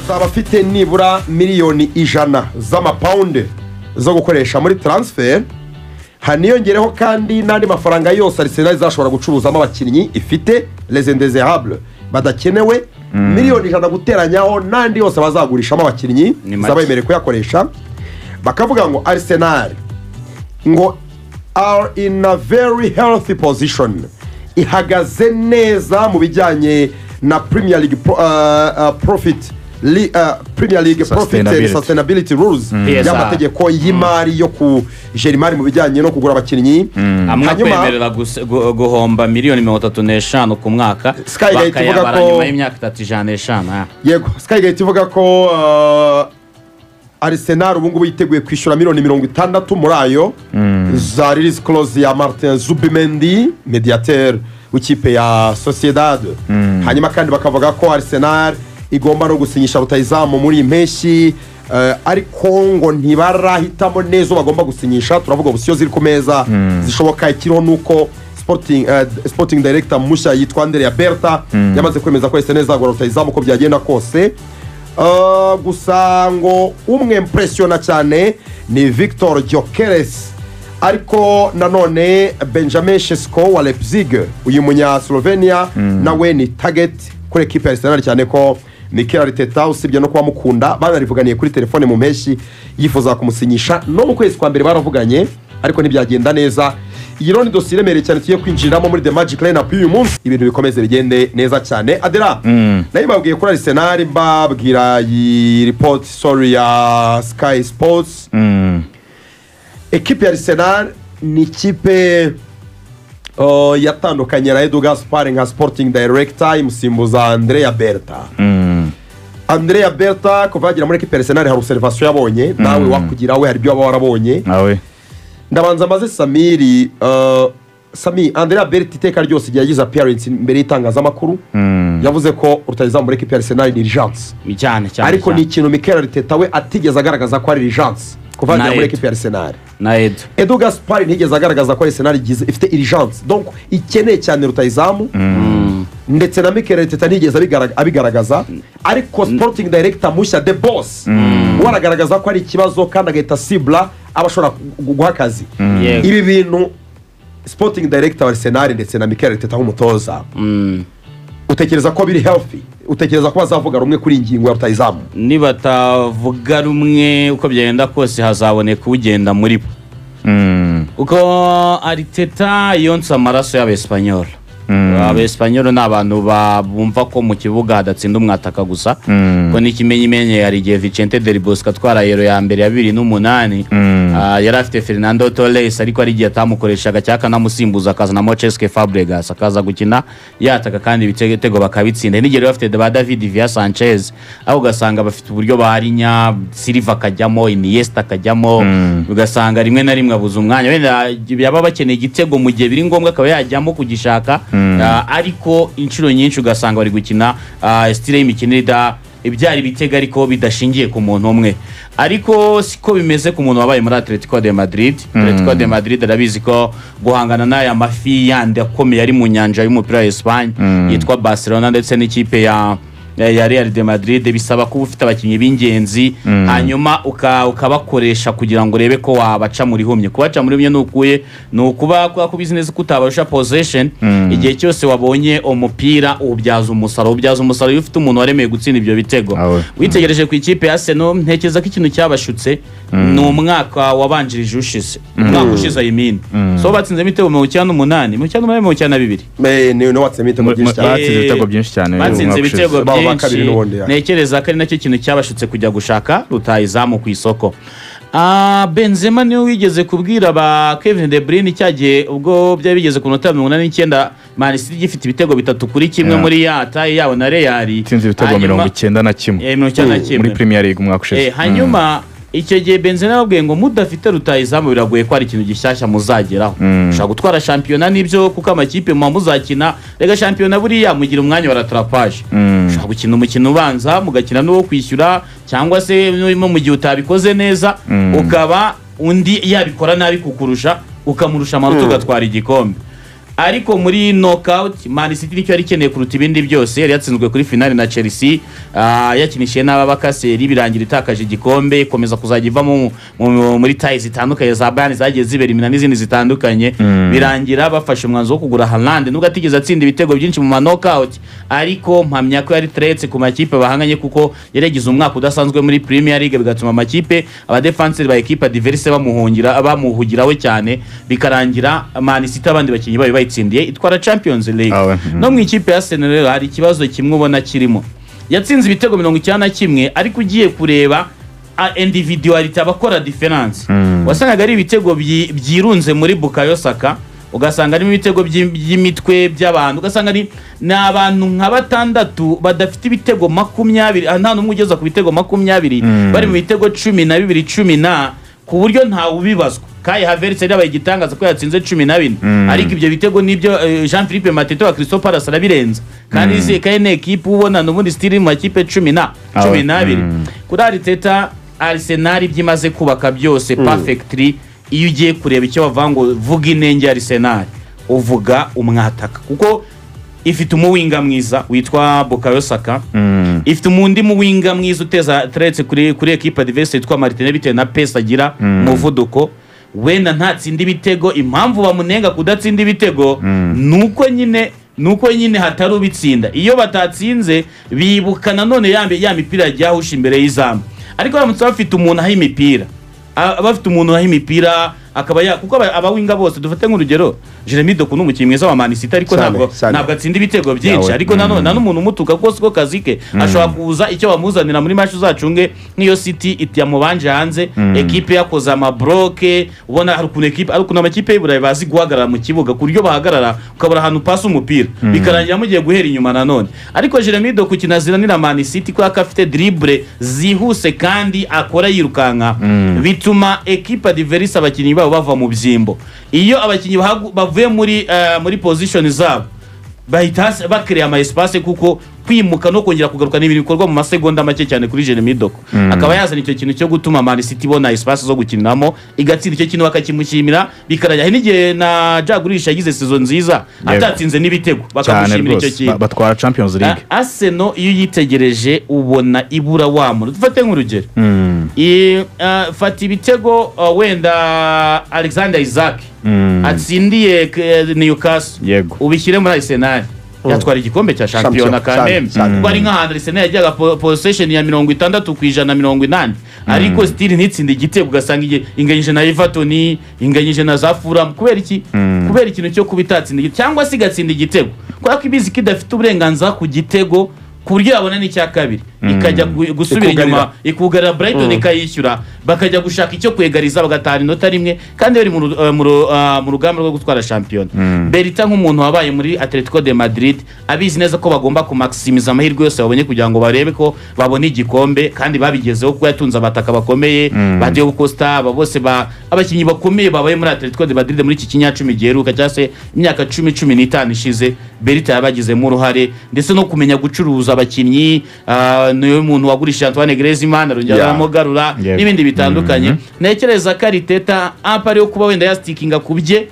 Azaba afite nibura miliyoni 100 z'amapawundi zo gukoresha muri transfer. Haniyongereho kandi n'andi mafaranga yose Arsenal izashobora gucuruzamo abakinnyi ifite, les indésirables, badakenewe. Miliyoni 100 guteranyaho n'andi yose bazagurishamo abakinnyi, Ni make. zaba yemerewe kuyakoresha. Bakavuga ngo Arsenal ngo are in a very healthy position, ihagaze neza mu bijyanye na Premier League profit Premier League profit and Sustainability. sustainability rules, PSR. y'amategeko y'imari yo kujera imari mu bijyanye no kugura abakinnyi. Amwe Hanyuma akwemerera guhomba miliyoni 35 ku mwaka, Sky ivuga bakayabara ko nyuma y'imyaka 3 105. Yego, Skygate ivuga ko Arsenal ubu ngubu yiteguye kwishyura miliyoni 60 muri ayo za release clause ya Martin Zubimendi, médiateur w'ikipe ya Sociedad. Hanyuma kandi bakavuga ko Arsenal igomba no gusinyisha rutayizamu muri iyi mpeshyi, ariko ngo ntibarahitamo neza uwo bagomba gusinyisha. Turavuga options ziri ku meza zishoboka. Ikiriho ni uko sporting director mushya yitwa Andrea Berta yamaze kwemeza ko Arsenal izagura rutayizamu uko byagenda kose. Gusa ngo umwe impressiona cyane ni Victor Gyokeres, ariko nanone Benjamin Sesko wa Leipzig, uyu munya Slovenia, nawe ni target kuri ekipe ya Arsenal, cyane ko Mikel Arteta, usibye no kuba mukunda, banarivuganiye kuri telefone mu mpeshyi, yifuza kumusinyisha. No mu kwezi kwa mbere baravuganye, ariko ntibyagenda neza. Iyi rero ni dosiye iremereye cyane tugiye kwinjiramo muri The Magic Line Up y'uyu munsi, ibintu bikomeze bigende neza cyane. Adera, nayo mbabwiye kuri Arsenal, mbabwira iyi report, sorry, ya Sky Sports. Ekipe ya Arsenal ni ikipe yatandukanye na Edu Gaspar nka sporting director, imusimbuza Andrea Berta. Andrea Berta kuva yagera muri ekipe ya Arsenal hari observation yabonye, nawe wakugira we hari ibyo waba warabonye. Nawe. Ndabanza maze Samiri, Sami, Andrea Berta iteka ryose igihe yagize appearance imbere y'itangazamakuru yavuze ko rutayizamu muri ekipe ya Arsenal ni urgence. Cyane cyane. Ariko cyane. ni ikintu Mikel Arteta we atigeze agaragaza ko ari urgence kuva yagera Na muri Edu. ekipe ya Arsenal. Na Edu. Edu Gaspar ntiyigeze agaragaza ko Arsenal ifite urgence, donc ikeneye cyane rutayizamu, ndetse na Mikel Arteta ntiyigeze abigaragaza. Ariko sporting director mushya, the boss, we aragaragaza ko ari ikibazo kandi agahita sibla aba ashobora guha akazi. Ibi bintu, sporting director wa Arsenal ndetse na Mikel Arteta nk'umutoza, utekereza ko biri healthy? Utekereza ko bazavuga rumwe kuri iyi ngingo ya rutayizamu? Nibatavuga rumwe, uko byagenda kose hazaboneka ugenda muri bo, kuko Arteta yonsa amaraso y'Abesipanyol. Abesipanyol ni abantu bumva ko mu kibuga hadatsinda umwataka gusa, ko n'ikimenyimenyi hari igihe Vicente Del Bosque atwara Euro ya mbere ya 2008, yari afite Fernando Torres, ariko hari igihe atamukoreshaga cyangwa akanamusimbuza, akazanamo Cesc Fabregas akaza gukina yataka kandi ibitego bakabitsinda. N'igihe rero bafite ba David Villa, Sanchez, aho ugasanga bafite uburyo barinya Silva akajyamo, Iniesta akajyamo, ugasanga rimwe na rimwe abuze umwanya, wenda yaba bakeneye igitego mu gihe biri ngombwa akaba yajyamo kugishaka. Ariko inshuro nyinshi ugasanga bari gukina style y'imikinire ibyara ibitego ariko bidashingiye ku muntu umwe. Ariko siko bimeze ku muntu wabaye muri Atletico de Madrid. Atletico de Madrid arabizi ko guhangana n'aya mafi yandi akomeye ari mu nyanja y'umupira wa Espagne yitwa Barcelona ndetse n'ikipe ya Real de Madrid bisaba kuba ufite abakinnyi b'ingenzi, hanyuma ukabakoresha kugira ngo urebe ko wabaca muri humye. Kubaca muri humye ni ukuye ni ukuba kubera ko ubizi neza ko utabarusha possession. Igihe cyose wabonye umupira uwubyaza umusaruro. Ubyaza umusaruro iyo ufite umuntu waremeye gutsinda ibyo bitego. Awe. Witegereje ku ikipe ya Arsenal, ntekereza ko ikintu cyabashutse ni umwaka wabanjirije ushize, umwaka ushize, I mean. So batsinzemo ibitego 98, 98, 92. Ni watsinze ibitego byinshi cyane. Batsinze ibitego byinshi cyane Batsinze umwaka ushize. ibitego Baba ba kabiri byinshi. n'ubundi, ya. Ntekereza ko ari nacyo kintu cyabashutse kujya gushaka rutayizamu ku isoko. Benzema niwe wigeze kubwira ba Kevin De Bruyne cya gihe ubwo byari bigeze ku minota 89, Man City gifite ibitego 3-1 muri ya tie yabo na Real. Itsinze ibitego 91 91. Muri Premier League umwaka ushize. Hanyuma icyo gihe Benzema yababwiye ngo mudafite rutayizamu biragoye ko hari ikintu gishyashya muzageraho. Ushobora gutwara shampiyona nibyo, kuko amakipe muba muzakina, rega shampiyona buriya mugira umwanya wa rattrapage. Ushobora gukina umukino ubanza, mugakina n'uwo kwishyura, cyangwa se n'urimo mu gihe utabikoze neza, ukaba undi yabikora nabi kukurusha, ukamurusha amanota, ugatwara igikombe. Ariko muri knockout Man City nicyo yari ikeneye kuruta ibindi byose. Yari yatsinzwe kuri finale na Chelsea, yakinishije n'ababakaseri, birangira itakaje igikombe, ikomeza kuzajya iva muri ties zitandukanye za Bayern zagiye zibera imina n'izindi zitandukanye. Birangira bafashe umwanzuro wo kugura Haaland, nubwo atigeze atsinda ibitego byinshi mu ma knockout, ariko mpamya ko yari threat ku makipe bahanganye, kuko yari yagize umwaka udasanzwe muri Premier League, bigatuma amakipe abadefanseri ba equipe adverse bamuhungira, bamuhugiraho cyane, bikarangira Man City abandi bakinnyi bayo bayitsindiye itwara Champions League. No mu ikipe ya Arsenal rero hari ikibazo kimwe ubona kirimo. Yatsinze ibitego 91, ariko ugiye kureba individuality abakora difference, wasangaga ari ibitego byirunze muri Bukayo Saka, ugasanga harimo ibitego by'imitwe by'abantu, ugasanga ni abantu nka batandatu badafite ibitego 20, nta n'umwe ugeza ku bitego 20, bari mu bitego 12 10 na, ku buryo ntawe ubibazwa. Kai Havertz yari yabaye igitangaza ko yatsinze 14, ariko ibyo bitego nibyo Jean Philippe Mateta wa Crystal Palace arabirenza, kandi izi kandi ni equipe ubona n'ubundi still mu makipe 12. Kuri Arteta, Arsenal ibyo imaze kubaka byose perfectly. Iyo ugiye kureba icyo bavuga ngo vuga inenge ya Arsenal, uvuga umwataka, kuko ifite umuwinga mwiza witwa Bukayo Saka, ifite umundi muwinga mwiza uteza threats kuri equipe adverse witwa Martinelli, bitewe na pace agira, umuvuduko. Wenda ntatsinda ibitego, impamvu bamunenga kudatsinda ibitego nuko nyine hatari ubitsinda. Iyo batatsinze bibuka nanone ya mipira yagiye ahusha imbere y'izamu. Ariko baramutse bafite umuntu aha imipira, bafite umuntu aha imipira akaba ya, kuko abawinga bose dufate nk'urugero Jeremy Doku ni umukinnyi mwiza wa Man City, ariko ntabwo atsinda ibitego byinshi, ariko nanone n'umuntu umutuka kuko siko kazi ke, ashobora kuza icyo bamuzanira muri match uzacunge nk'iyo City yamubanje hanze, equipe yakoze amabroke, ubona hari ukuntu equipe, ari ukuntu amakipe y'Iburayi bazi guhagarara mu kibuga, ku buryo bahagarara ukabura ahantu pasi umupira, bikarangira mugiye guhera inyuma nanone. Ariko Jeremy Doku kinaziranira Man City kubera ko afite dribble zihuse kandi akora yirukanka, bituma equipe adverse abakinnyi babo bava mu byimbo. Iyo abakinnyi bavuye muri position zabo bahita bakreya ama espace, kuko kwimuka no kongera kugaruka ni ibintu bikorwa mu masegonda make cyane kuri Jeremy Doku. Akaba yazana icyo kintu cyo gutuma Man City ibona espace zo gukiniramo, igatsinda icyo kintu bakakimushimira, bikarajya. Hari n'igihe na Jack Grealish yagize saison nziza atatsinze n'ibitego, bakamushimira icyo kintu, batwara Champions League. Arsenal iyo uyitegereje ubona ibura wa muntu. Dufate nk'urugero, fata ibitego wenda Alexander Isak atsindiye Newcastle, ubishyire muri Arsenal, yatwara igikombe cya shampiyona kameme, kuko ari nk'ahantu Arsenal yajyaga possession ya 60% 80, ariko still ntitsinde igitego, ugasanga inganyije na Everton, inganyije na za Fulham. Kubera iki? Kubera ikintu cyo kuba itatsinda cyangwa se igatsinda igitego, kubera ko ibizi ko idafite uburenganzira ku gitego, ku buryo yabona n'icya kabiri ikajya gusubira inyuma ikugarira Brighton ikayishyura, bakajya gushaka icyo kwegariza bagatahana inota rimwe, kandi bari mu rugamba rwo gutwara shampiyona. Berita nk'umuntu wabaye muri Atletico de Madrid abizi neza ko bagomba kumaximiza amahirwe yose babonye kugira ngo barebe ko babona igikombe, kandi babigezeho kuko yatunze abataka bakomeye ba Diego Costa, aba bose abakinnyi bakomeye babaye muri Atletico de Madrid muri iki kinyacumi giheruka cyangwa se imyaka 10 15 ishize. Berita yabagizemo uruhare ndetse no kumenya gucuruza abakinnyi, niwe muntu wagurishije Antoine Griezmann arongera aramugarura n'ibindi bitandukanye. Ntekereza ko Arteta apa yo kuba wenda yastikinga kubye,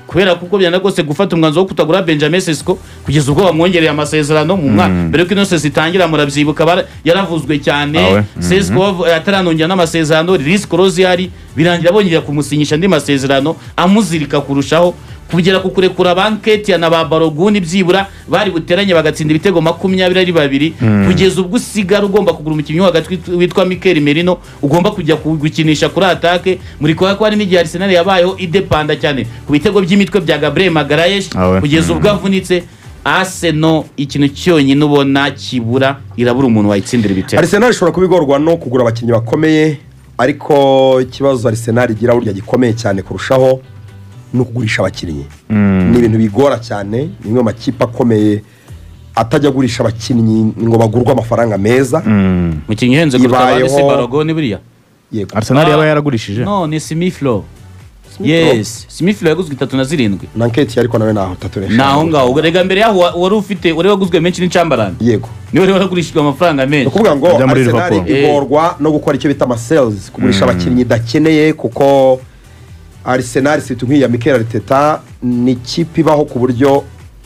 kubera kuko byana rwose gufata umwanzuro wo kutagura Benjamin Sesko kugeza ubwo bamwongereye amasezerano mu mwaka mbere yuko ino sezi itangira, murabyibuka yaravuzwe cyane Sesko ataranongera n'amasezerano, release clause yari birangira bongera kumusinyisha andi masezerano amuzirika kurushaho, kugera ku kurekura banketi na ba Balogun byibura bari buteranye bagatsinda ibitego 22, kugeza ubwo usigara ugomba kugura umukinnyi wa hagati witwa Mikel Merino, ugomba kujya gukinisha kuri attaque. Muri kwa ko hari n'igihe Arsenal yabayeho idepanda cyane ku bitego by'imitwe bya Gabriel Magalhaes kugeza ubwo avunitse. Arsenal ikintu cyonyine ubona kibura, irabura umuntu wayitsindira ibitego. Arsenal ishobora kubigorwa no kugura abakinnyi bakomeye, ariko ikibazo Arsenal igira burya gikomeye cyane kurushaho no kugurisha abakinnyi. Ni ibintu bigora cyane, ni imwe mu makipe akomeye atajya agurisha abakinnyi ngo bagurwe amafaranga meza. Umukinnyi uhenze kuruta abandi si Balogun buriya. Yego. Arsenal yaba yaragurishije? No, ni Smith Rowe. Yes, Smith Rowe yaguzwe 37. Na Nketi ariko nawe naho 35. Naho ngaho rega mbere yaho wari ufite wari waguzwe menshi ni Chamberlain. Yego. Niwe waragurishijwe amafaranga menshi. Ukuvuga ngo Arsenal igorwa no gukora icyo bita ama sales, kugurisha abakinnyi idakeneye, kuko Arsenal, surtout nk'iya Mikel Arteta, ni ikipe ibaho ku buryo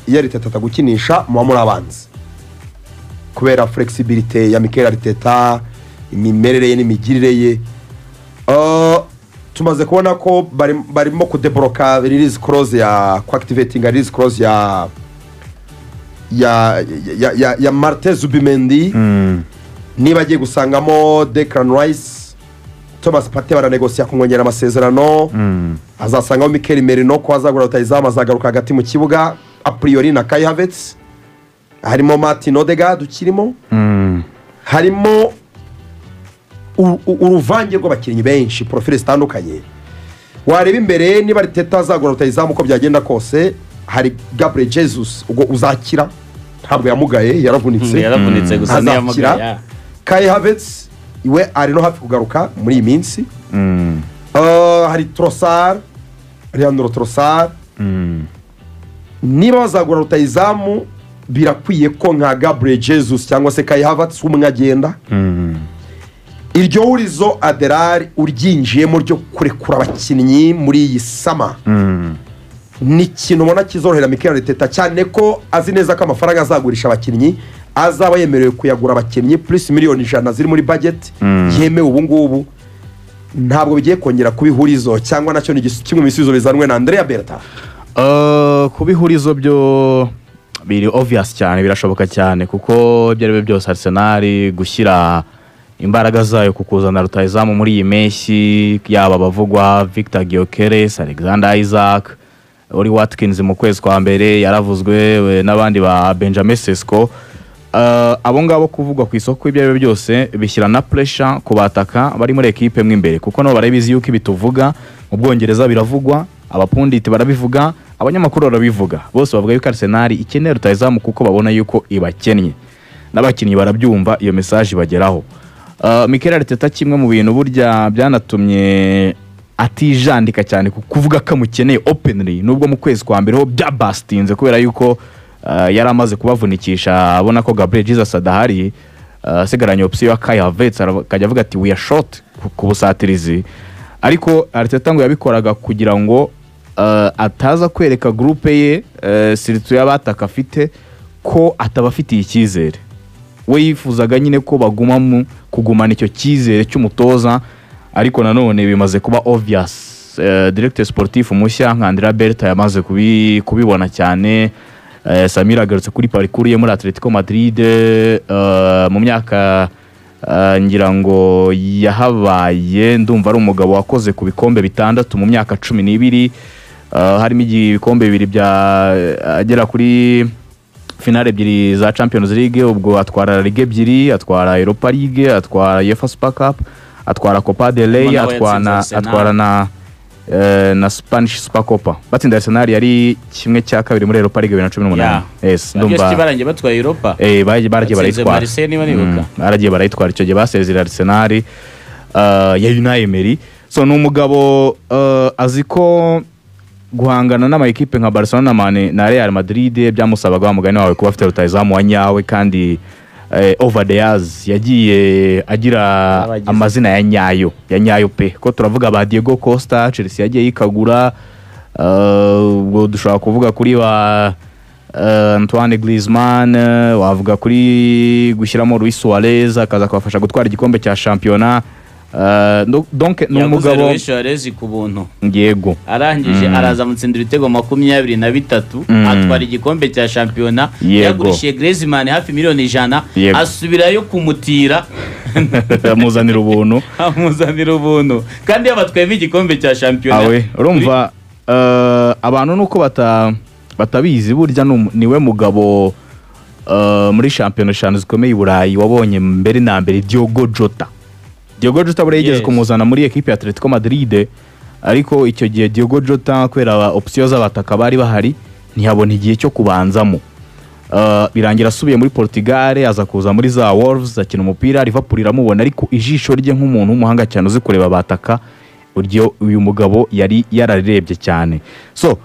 iyo Arteta atagukinisha muba muri abanzi, kubera flexibilité ya Mikel Arteta, imimerere ye n'imigirire ye. Tumaze kubona ko barimo kudebloka release clause ya kuactivating release clause ya Martin Zubimendi. Niba agiye gusangamo Declan Rice, Thomas Partey baranegosiya kumwongera amasezerano, azasangamo Mikel Merino ko azagura rutayizamu, azagaruka hagati mu kibuga a priori na Kai Havertz, harimo Martin Odegaard ukirimo, harimo uruvange rw'abakinnyi benshi, profile zitandukanye. Wareba imbere, niba Arteta azagura rutayizamu, uko byagenda kose hari Gabriel Jesus ubwo uzakira, ntabwo yamugaye, yaravunitse. Yaravunitse gusa. Azakira. Ntiyamugaye. Kai Havertz iwe ari no hafi kugaruka muri iyi minsi. Hari Trossard, Leandro Trossard. Niba bazagura rutayizamu, birakwiye ko nka Gabriel Jesus cyangwa se Kai Havertz umwe agenda. Iryo hurizo Aderari uryinjiyemo ryo kurekura abakinnyi muri iyi summer, ni ikintu ubona kizorohera Mikel Arteta, cyane ko azi neza ko amafaranga azagurisha abakinnyi azaba yemerewe kuyagura abakinnyi, plus miliyoni 100 ziri muri budget yemewe ubu ngubu. Ntabwo bigiye kongera kuba ihurizo, cyangwa nacyo ni kimwe mu bisubizo bizanwe na Andrea Berta? Kuba ihurizo byo biri obvious cyane, birashoboka cyane, kuko ibyo ari byo byose Arsenal gushyira imbaraga zayo ku kuzana rutayizamu muri iyi mpeshyi, yaba abavugwa Victor Gyökeres, Alexander Isak, Oli Watkins mu kwezi kwa mbere yaravuzwe, n'abandi ba Benjamin Sesko. Abo ngabo kuvugwa ku isoko, ibyo ari byo byose bishyira na pressure ku bataka bari muri ekipe mo imbere, kuko nabo barabizi yuko ibi tuvuga mu Bwongereza biravugwa, abapundit barabivuga, abanyamakuru barabivuga, bose bavuga yuko Arsenal ikeneye rutayizamu, kuko babona yuko ibakennye, n'abakinnyi barabyumva, iyo message ibageraho. Mikel Arteta, kimwe mu bintu burya byanatumye atijandika cyane ku kuvuga ko amukeneye openly, nubwo mu kwezi kwa mbere ho byabastinze kubera yuko yari amaze kubavunikisha, abona ko Gabriel Jesus adahari, asigaranye option ya Kai Havertz, akajya avuga ati "We are short ku busatirizi." Ariko Arteta ngo yabikoraga kugira ngo ataza kwereka groupe ye, surtout y'abataka afite, ko atabafitiye icyizere. We yifuzaga nyine ko baguma mu kugumana icyo cyizere cy'umutoza. Ariko nanone bimaze kuba obvious, directeur sportif mushya nka Andrea Berta yamaze kubibona cyane. Samir agarutse kuri parcours ye muri Atletico Madrid, mu myaka ngira ngo yahabaye, ndumva ari umugabo wakoze ku bikombe bitandatu mu myaka 12, harimo ibikombe bibiri bya agera kuri finale ebyiri za Champions League, ubwo atwara La Liga ebyiri, atwara Europa League, atwara UEFA Super Cup, atwara Copa del Rey, Nawe atwara na, yatsinze Arsenal. atwara na Spanish Super Copa. Batsinda Arsenal yari 1/2 muri Europa League 2018. Yes, ndumva ndumva barangiye batwaye Europa. Bagiye baragiye Batsinze barayitwara. Marseille niba nibuka. Baragiye barayitwara icyo gihe, basezerera Arsenal ya Unai Emery. So ni umugabo azi ko guhangana n'ama ekipe nka Barcelona na Man na Real Madrid byamusabaga, wa mugani wawe, kuba afite rutayizamu wa nyawe, kandi over the years yagiye agira Abagize. amazina ya nyayo, ya nyayo pe, ko turavuga ba Diego Costa, Chelsea yagiye yikagura, ubwo dushobora kuvuga kuri ba Antoine Griezmann, wavuga kuri gushyiramo Luis Suarez akaza kubafasha gutwara igikombe cya shampiyona. Donc ni Yaguze umugabo Luis Suarez ku buntu. Yego. Arangije araza amutsindira ibitego 23, atwara igikombe cya shampiyona. Yagurishije Griezmann hafi miliyoni 100, asubirayo kumutira. Amuzanira ubuntu. Amuzanira ubuntu kandi yabatwayemo igikombe cya shampiyona. Awe urumva, abantu nuko batabizi, burya niwe mugabo muri shampiyona eshanu zikomeye i Burayi wabonye mbere na mbere Diogo Jota. Diogo Jota buriya yigeze kumuzana muri ekipe ya Atletico Madrid, ariko icyo gihe Diogo Jota kubera option z'abataka bari bahari ntiyabona igihe cyo kubanzamo. Birangira asubiye muri Portugal, aza kuza muri za Wolves akina umupira, Liverpool iramubona, ariko ijisho rye nk'umuntu w'umuhanga cyane uzi kureba abataka, uryo uyu mugabo yari yararebye cyane. So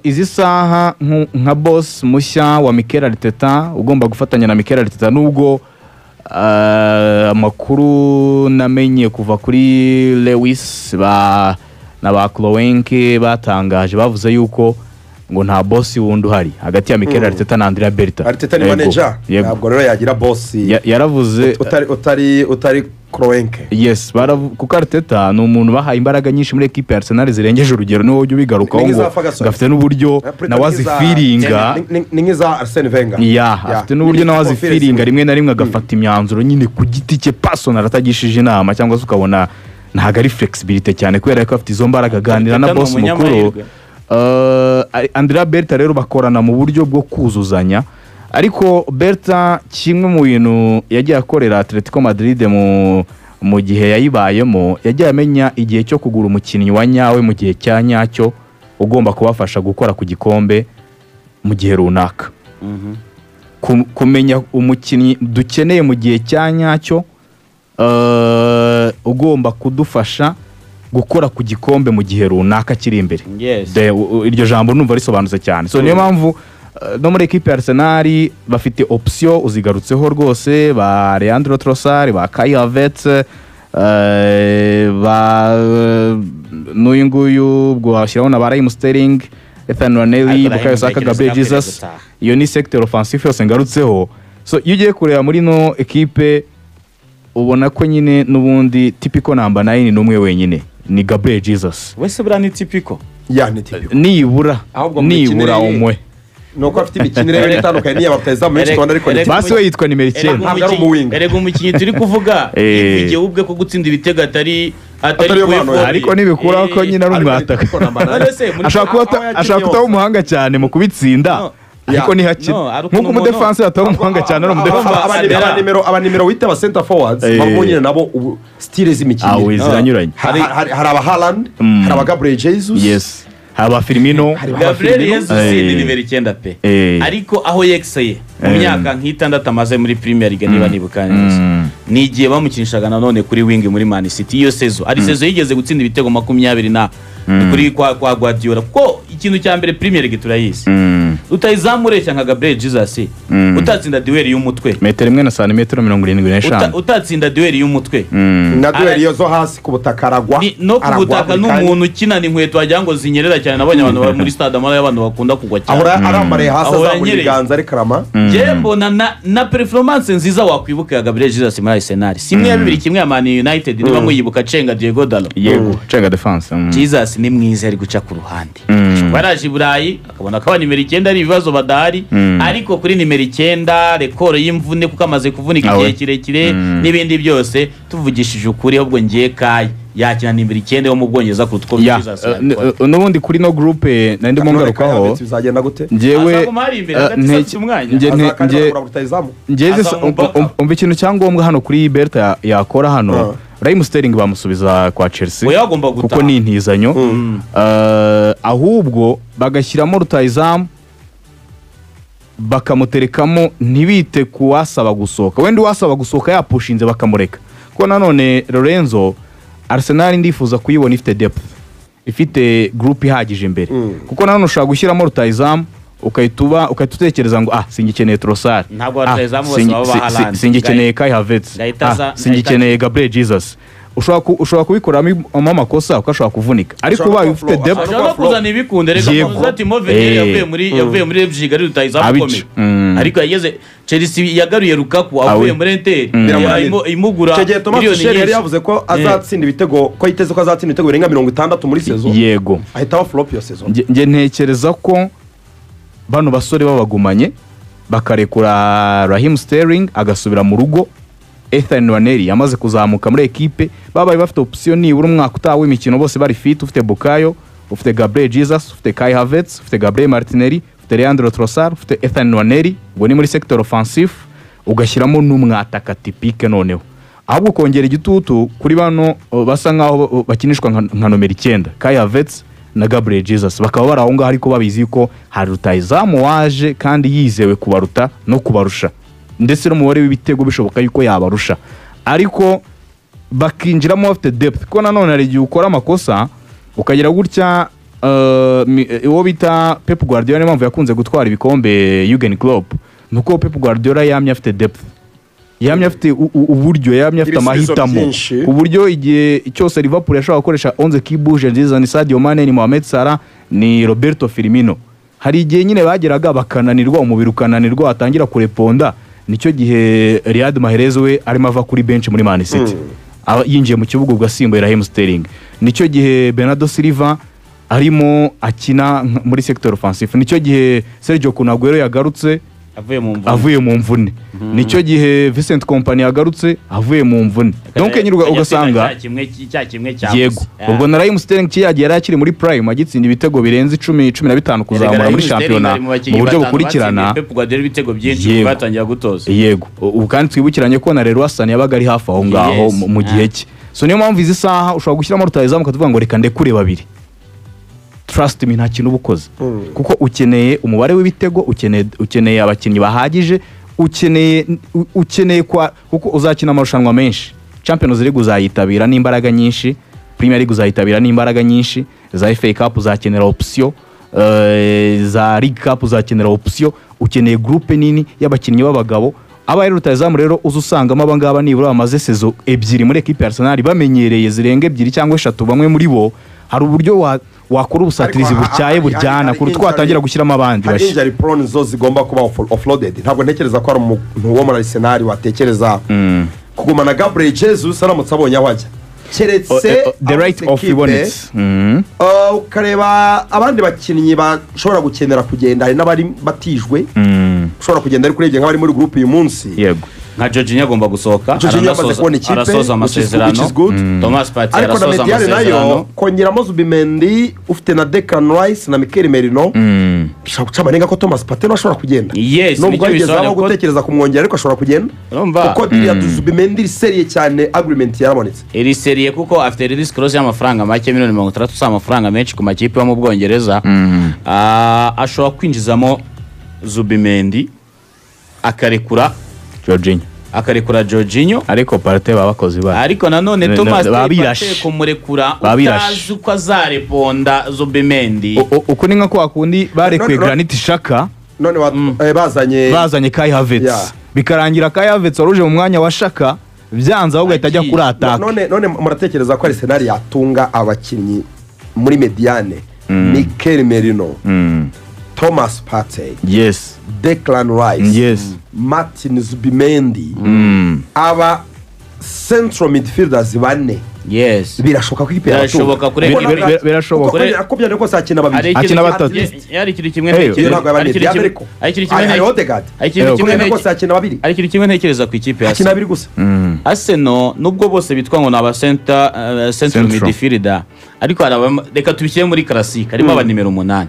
izi saha nka boss mushya wa Mikel Arteta ugomba gufatanya na Mikel Arteta, nubwo amakuru namenye kuva kuri Lewis ba na ba Kroenke batangaje, bavuze yuko ngo nta boss wundi uhari hagati ya Mikel Arteta na Andrea Berta. Arteta ni Yego, manager, yego. ntabwo rero yagira boss Yaravuze utari Kroenke. Yes, kuko Arteta ni umuntu bahaye imbaraga nyinshi muri ekipe ya Arsenal zirengeje urugero, niwe ujya ubigarukaho Ni ngo nk'iza Ferguson. ngo afite n'uburyo nawe azifiringa. Ni nk'iza Arsene Wenger. Ya, afite n'uburyo nawe azifiringa, rimwe na rimwe agafata imyanzuro nyine ku giti cye personal, atagishije inama, cyangwa se ukabona ntabwo ari flexibility cyane kubera ko afite izo mbaraga, aganira na Arteta ni boss mukuru. umunyamahirwe. Andrea Berta rero bakorana mu buryo bwo kuzuzanya, ariko Berta kimwe mu bintu yagiye akorera Atletico Madrid mu gihe yayibayemo, yagiye amenya igihe cyo kugura umukinnyi wa nyawe mu gihe cya nyacyo, ugomba kubafasha gukora ku gikombe mu gihe runaka. Kumenya umukinnyi dukeneye mu gihe cya nyacyo, ugomba kudufasha gukora ku gikombe mu gihe runaka kiri imbere. Iryo jambo numva risobanutse cyane. So niyo mpamvu no muri ekipe ya Arsenal bafite option uzigarutseho rwose, ba Leandro Trossard, ba Kai Havertz, ba n'uyu nguyu, ubwo washyiraho na ba Raheem Sterling, Ethan Nwaneri, Ariko Bukayo Raheem Saka, ntekereza Gabriel ko akwiriye Jesus. gutaha. Iyo ni secteur offensif yose ngarutseho. So iyo ugiye kureba muri no ekipe, ubona ko nyine n'ubundi typical number 9 ni umwe wenyine, ni Gabriel Jesus. Wese buriya ni typical. Ya, ni typical. Nibura Ahubwo mu nibura mikinire ye- umwe. Ni uko afite imikinire ye itandukanye n'iya rutahizamu benshi tubona, ariko ni Basi we yitwa nimero 9. Ntabwo ari umuwinga. Erega umukinnyi turi kuvuga yivugiye ubwe ko gutsinda ibitego atari Atari yo kuri mpano ye. forme. Ariko ntibikuraho ko nyine ari Ariko ni umwataka. typical number nine. None se muri Ashobora kuba Aho yakinnye ashobora kutaba hose. umuhanga cyane mu kubitsinda, No. ariko ntihakina. No, ari ukuntu Nk'uko umudefanse ataba umuhanga cyane ari umudefanse. Aba nimero wita aba center forwards babo nyine nabo ubu style z'imikinire Awe ziranyuranye. Hari aba Haaland, hari aba Gabriel Jesus. Yes, haba Firmino. Hari aba Gabriel Firmino. Jesus ni nimero 9 pe, ariko aho yexeye mu myaka nk'itandatu amaze muri Premier League, niba nibuka neza, ni igihe bamukinishaga nanone kuri wing muri Man City. Iyo saison ari saison yigeze gutsinda ibitego 20 na kuri kwa Guardiola, kuko ikintu cya mbere, Premier League turayizi, rutahizamu ureshya nka Gabriel Jesus utatsinda duel y'umutwe, Metero imwe na santimetero mirongo irindwi n'eshanu. Utatsinda duel y'umutwe, Na duel iyo zo hasi ku butaka aragwa. No ku Aragwa butaka buri kanya. n'umuntu ukinana inkweto wagira ngo zinyerera cyane. Nabonye abantu bari muri stade Amahoro y'abantu bakunda kugwa cyane. Ahora arambaraye hasi, Ahora azamura anyereye. ibiganza arikarama. Njye mbona na performance nziza wakwibuka ya Gabriel Jesus muri Arsenal si imwe ya 2-1 ya Man United, niba muyibuka, cenga Diego Dalot. Yego, cenga defense. Jesus ni mwiza ari guca ku ruhande. Baraje i Burayi akabona ko aba nimero 9 ari ibibazo badahari, ariko kuri nimero 9 record y'imvune, kuko amaze kuvunika Awe. igihe kirekire n'ibindi byose, tuvugishije ukuri, ahubwo ngiye Kai yakina nimero 9 yo mu Bwongereza kuruta uko Ya, Jesus yabikora. n'ubundi kuri no groupe nari ndimo None ngarukaho. Kai Havertz bizagenda gute? Njyewe Azaguma hari imbere, hagati afite umwanya. nge Azakandi nge bakagura rutahizamu. njye Aza mu backup. umva, ikintu cyangombwa hano kuri Berta yakora hano, Raheem Sterling bamusubiza kwa Chelsea Oya, agomba gutaha. kuko ni intizanyo. Ahubwo bagashyiramo rutahizamu, bakamuterekamo, ntibite ku wasaba gusohoka. Wenda uwasaba gusohoka yapushinze bakamureka, kuko nanone Lorenzo, Arsenal ndifuza kuyibona ifite depth, ifite group ihagije imbere, kuko nanone ushobora gushyiramo rutahizamu ugahita utekereza ngo ah, singikeneye Trossard. Ntabwo Ah, rutahizamu bose baba ba Haaland. singikeneye Kai Havertz. Ngahita Ah, singikeneye Gabriel Jesus. Ushobora kubikoramo amakosa kuko ashobora kuvunika, ariko Ashobora ubaye kuba ufite flop, depth. Ashobora no kuzana ibikunde reka. Yego. Timo Werner yavuye muri Leipzig ari rutahizamu Abica. ukomeye, ariko yageze Chelsea yagaruye Lukaku avuye muri Inter, Biramunanira. imugura Icyo gihe Thomas miliyoni Tuchel yari nyinshi. yavuze ko azatsinda ibitego, ko yiteze ko azatsinda ibitego birenga 60 muri saison, Yego. ahita aba flop iyo saison. Nge ntekereza ko bano basore babagumanye, bakarekura Raheem Sterling agasubira mu rugo, Ethan Nwaneri yamaze kuzamuka muri ekipe, babaye bafite option nibura umwaka utaha w'imikino bose bari fit. Ufite Bukayo, ufite Gabriel Jesus, ufite Kai Havertz, ufite Gabriel Martinelli, ufite Leandro Trossard, ufite Ethan Nwaneri, ubwo ni muri secteur offensif, ugashyiramo n'umwataka typique. Noneho ahubwo ukongera igitutu kuri bano basa nkaho bakinishwa nka nomero 9, Kai Havertz na Gabriel Jesus, bakaba bari aho ngaho ariko babizi ko hari rutahizamu waje kandi yizewe kubaruta no kubarusha, ndetse n'umubare w'ibitego bishoboka yuko yabarusha, ariko bakinjiramo bafite depth, kuko nanone hari igihe ukora amakosa ukagira gutya. Uwo bita Pep Guardiola, niyo mpamvu yakunze gutwara ibikombe Jurgen Klopp, ni uko Pep Guardiola yamye afite depth. Yamye afite uburyo, yamye afite Ibisubizo amahitamo byinshi. ku buryo igihe cyose Liverpool yashobora gukoresha 11 qui bouge nziza, ni Sadio Mane, ni Mohamed Salah, ni Roberto Firmino. Hari igihe nyine bageraga bakananirwa, umubiri ukananirwa, watangira kureponda. Nicyo gihe Riyad Mahrez we arimo ava kuri bench muri Man City, aba yinjiye mu kibuga ubwo asimbuye Raheem Sterling. Nicyo gihe Bernardo Silva arimo akina muri secteur offensif. Nicyo gihe Sergio Kun Aguero yagarutse avuye mu mvune. Avuye mu mvune. Nicyo gihe Vincent Kompany yagarutse avuye mu mvune. Donc nyine ugasanga cya kimwe cya kimwe cya yego, ubwo na Raheem Sterling kiyagiye yari akiri muri prime, agitsinda ibitego birenze 10, 15 kuzamura muri shampiyona mu buryo bukurikirana. Pep Guardiola ibitego byinshi Yego. kuva yatangira gutoza. Yego, ubu kandi twibukiranye ko na Leroy Sané yabaga ari hafi aho ngaho Yes. mu gihe cye. So niyo mpamvu izi saha ushobora gushyiramo rutahizamu ukatuvuga ngo reka ndekure babiri, trust me, nta kintu uba ukoze, kuko ukeneye umubare w'ibitego, ukeneye abakinnyi bahagije, ukeneye kwa kuko uzakina amarushanwa menshi. Champions League uzayitabira n'imbaraga nyinshi, Premier League uzayitabira n'imbaraga nyinshi, za FA Cup uzakenera option, za League Cup uzakenera option. Ukeneye groupe nini y'abakinnyi b'abagabo. Abaye rutahizamu rero uza usangamo abangaba nibura bamaze saison ebyiri muri ekipe ya Arsenal, bamenyereye zirenga ebyiri cyangwa eshatu bamwe muri bo. Hari uburyo wakora ubusatirizi Ariko bucyaye buryana kuruta uko watangira gushyiramo abandi hari bashya. Injury prone zo zigomba kuba offloaded. Ntabwo ntekereza ko hari umuntu wo muri Arsenal watekereza kugumana Gabriel Jesus aramutse abonye aho ajya, keretse The right aramutse of equipe, ibonetse. Ukareba abandi bakinnyi bashobora gukenera kugenda, hari n'abari batijwe ushobora kugenda, ariko urebye nk'abari muri groupe uyu munsi, Yego. Nka Jorginho agomba gusohoka. Jorginho yamaze kubona ikipe, arasoza which is amasezerano. Which is good. Thomas Partey Ariko na arasoza médiane nayo, amasezerano. kongeramo Zubimendi, ufite na Declan Rice na Mikel Merino, bishobora guca amarenga ko Thomas Partey nawe ashobora kugenda, Yes, nubwo nicyo yigeze bisobanuye abaho gutekereza kumwongera, ariko ashobora kugenda, Urumva? kuko diriya Zubimendi iri sérieux cyane, agreement yarabonetse. Iri sérieux kuko afite release clause y'amafaranga make, miliyoni 60, si amafaranga menshi ku makipe yo mu Bwongereza. Ashobora kwinjizamo Zubimendi akarekura Jorginho. Akarekura Jorginho. Ariko Partey baba bakoze ibara. Ariko nanone Thomas baba birashe. Partey kumurekura Baba birashe. utazi uko azareponda Zubimendi. Uko ni nka kwa kundi barekuye None- Granit Xhaka, None bazanye bazanye Kai Havertz, bikarangira Kai Havertz wari uje mu mwanya wa Xhaka byanze, ahubwo ahita ajya Agiye. kuri attaque. None muratekereza ko Arsenal yatunga abakinnyi muri médiane Mikel Merino, Thomas Partey, Declan Rice, Martin Zubimendi, aba central midfielders bane? Birashoboka ko ikipe Birashoboka yabatunga? Birashoboka. Kuko byari kose hakina babiri. Hari Akina batatu. Hari ikintu kimwe Hey, ntekereza. Iyo ntabwo yaba Hari ikintu Mediane, kimwe- ariko hari ikintu kimwe hari Odegaard. Hari ikintu Hey, kimwe Kuko kose hakina babiri, hari ikintu kimwe ntekereza ku ikipe ya hakina Arsenal. babiri gusa. Arsenal, nubwo bose bitwa ngo ni aba center central Central. midfielder, ariko hari reka tubishyire muri classique, harimo aba nimero 8.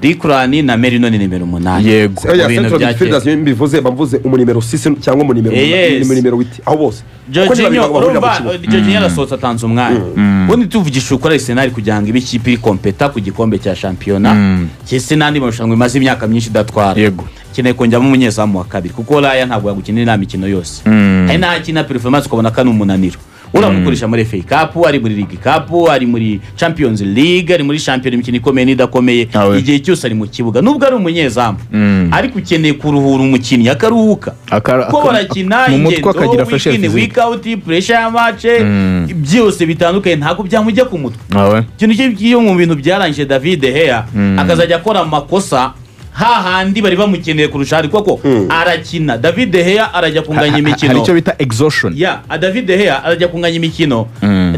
Declan na Merino ni nimero 8. Yego. Oya, Mu bintu central bya midfielders kera. iyo mbivuze mba mvuze umunimero 6 cyangwa umunimero Yes. umunimero 8, aho bose kuko ni babiri Jorginho bahurira mu urumva kibuga. Jorginho arasohotse, atanze umwanya. Ubundi tuvugisha ukuri, Arsenal kugira ngo ibe ikipe iri compétente ku gikombe cya shampiyona cyese n'andi marushanwa imaze imyaka myinshi idatwara, ikeneye kongeramo umunyezamu wa kabiri, kuko Raya ntabwo yagukinira iriya mikino yose. Hari n'aho akina performance ukabona ko ari umunaniro. Uramukoresha muri FA Cup, ari muri League Cup, ari muri Champions League, ari muri shampiyona, imikino ikomeye n'idakomeye, Awe. igihe cyose ari mu kibuga. Nubwo ari umunyezamu, ariko ukeneye kuruhura umukinnyi akaruhuka, kuko barakina mu mutwe ingendo, akagira fresh week in physique. week out, pressure ya match, byose bitandukanye, ntabwo byamujya ku mutwe. Awe. Ikintu cyo mu bintu byarangije David De Gea akazajya akora amakosa hahandi bari bamukeneye kurusha, ariko ko arakina. David De Gea arajya kunganya imikino. Hari icyo bita exhaustion. Ya, David De Gea arajya kunganya imikino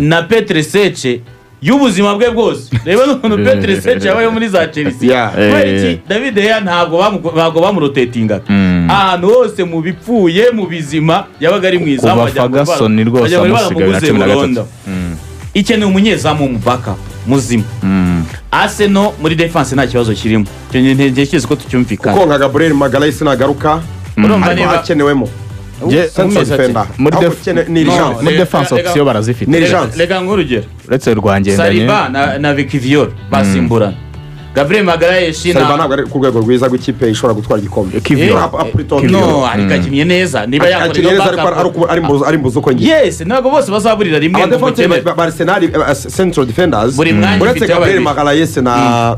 na Petr Cech y'ubuzima bwe bwose. Reba n'ukuntu Petr Cech yabayeho muri za Chelsea. Kubera iki? David De Gea ntabwo bamurotetingaga ahantu hose, mu bipfuye, mu bizima, yabaga ari mu izamu. Kuva Wagira ngo Ferguson rwose wagira ngo amusiga bibiri na baramuguze cumi na gatatu. burundu. Ikeneye umunyezamu mu backup muzima. Arsenal muri defense nta kibazo kirimo. Icyo ntekereza ko tucyumvikana. Kuko nka Gabriel Magalhaes nagaruka, Urumva ariko niba hakenewemo central Umeze ati- defender. Muri Ahubwo ni No, urgence. Muri defense option barazifite. Ni urgence. Reka nk'urugero. Uretse rwangendanye. Saliba na Vikivior basimburana. Gabriel Magalhaes Saliba na ntabwo ari ku rwego rwiza rw'ikipe ishobora gutwara igikombe. Kivior. No, ariko akinnye neza niba yakora Akiri iyo neza, ariko backup. ari mbuzi uko ngiye. Yes, ntabwo bose bazaburira rimwe ngo Abadefenseri mukene. ba Arsenal, central defenders, Buri mwanya uretse ufite Gabriel babiri. Magalhaes na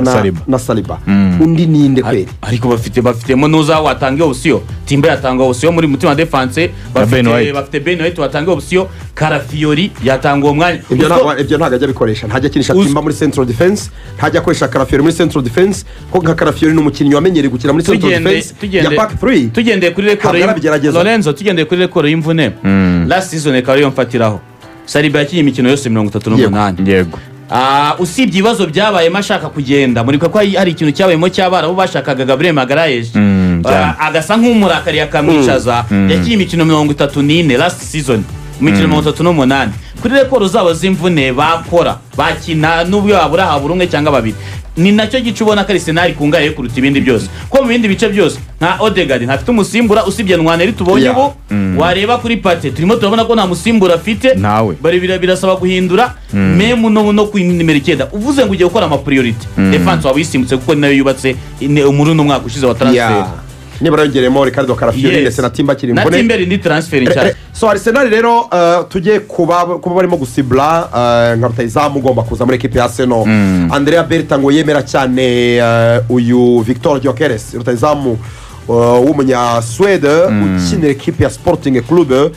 Saliba. na Saliba, undi ninde kweri? Ariko bafitemo nuza watanga option, Timber yatanga option muri mutima defense. Ben Bafite White. bafite Ben White watanga option, Calafiori yatanga uwo mwanya. Ibyo ntabwo ajya abikoresha, ntajya akinisha Timber muri central defense, ntajya akoresha Calafiori muri central defense, ko nka Calafiori ni umukinnyi wamenyereye gukina muri central defense ya back three. Tugendeye kuri record Ntabwo arabigerageza. Lorenzo, tugendeye kuri record y'imvune last season, ikaba ariyo mfatiraho, Saliba yakinnye imikino yose 38. Usibye ibibazo byabayemo ashaka kugenda, muribuka ko hari ikintu cyabayemo cy'abarabu bashakaga Gabriel Magalhaes, Cyane. Agasa nk'umurakariye akamwicaza. Yakinnye imikino 34 last season, imikino 38. Kuri record zabo z'imvune bakora bakina, n'ubwo wabura habura umwe cyangwa babiri. Ni nacyo gice ubona ko Arsenal ikungahaye kuruta ibindi byose, ko mu bindi bice byose nka Odegaard ntafite umusimbura usibye Nwaneri tubonye. Ubu wareba kuri Partey, turimo turabona ko nta musimbura afite. Ntawe. Bari birasaba guhindura même no ku nimero 9. Uvuze ngo ugiye gukora ama priority, defense waba uyisimbutse, kuko ni nayo yubatse muri uno mwaka ushize wa transfer. Nibura yongeremo Riccardo Calafiori ndetse na Timber akiri Na imvune. Timber ni transfer nshya. So Arsenal rero, tujye kuba barimo gusibura nka rutayizamu ugomba kuza muri ekipe ya Arsenal. Andrea Berta ngo yemera cyane uyu Victor Gyokeres, rutayizamu w'umunyasuwede ukinira ekipe ya Sporting Club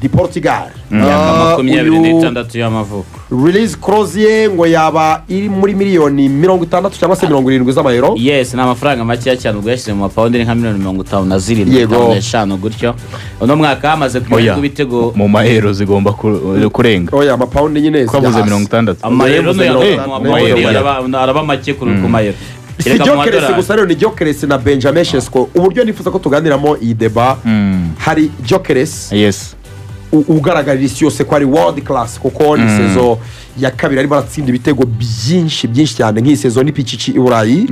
de Portugal. Imyaka makumyabiri Uyu n'itandatu y'amavuko. Release clause ye ngo yaba iri muri miliyoni 60 cyangwa se 70 z'amayero. Yes, ni amafaranga makeya cyane. Ubwo yashyize mu mapawundi ni nka miliyoni 57, 55 gutyo. Uno mwaka hamaze Oya, kugira ibitego. Mu mayero zigomba kurenga. Oya, amapawundi nyine Ko zijya avuze hasi. 60. Amayero Yavuze no 60. mu mapawundi araba make ku mayero. Si Kereka mu Gyökeres madolari. gusa rero, ni Gyökeres na Benjamin Sesko. Uburyo nifuza ko tuganiramo iyi débat, hari Gyökeres ugaragarira isi yose ko ari world class, kuko ni saison ya kabiri arimo aratsinda ibitego byinshi byinshi cyane. Nk'iyi saison ni pichichi i Burayi,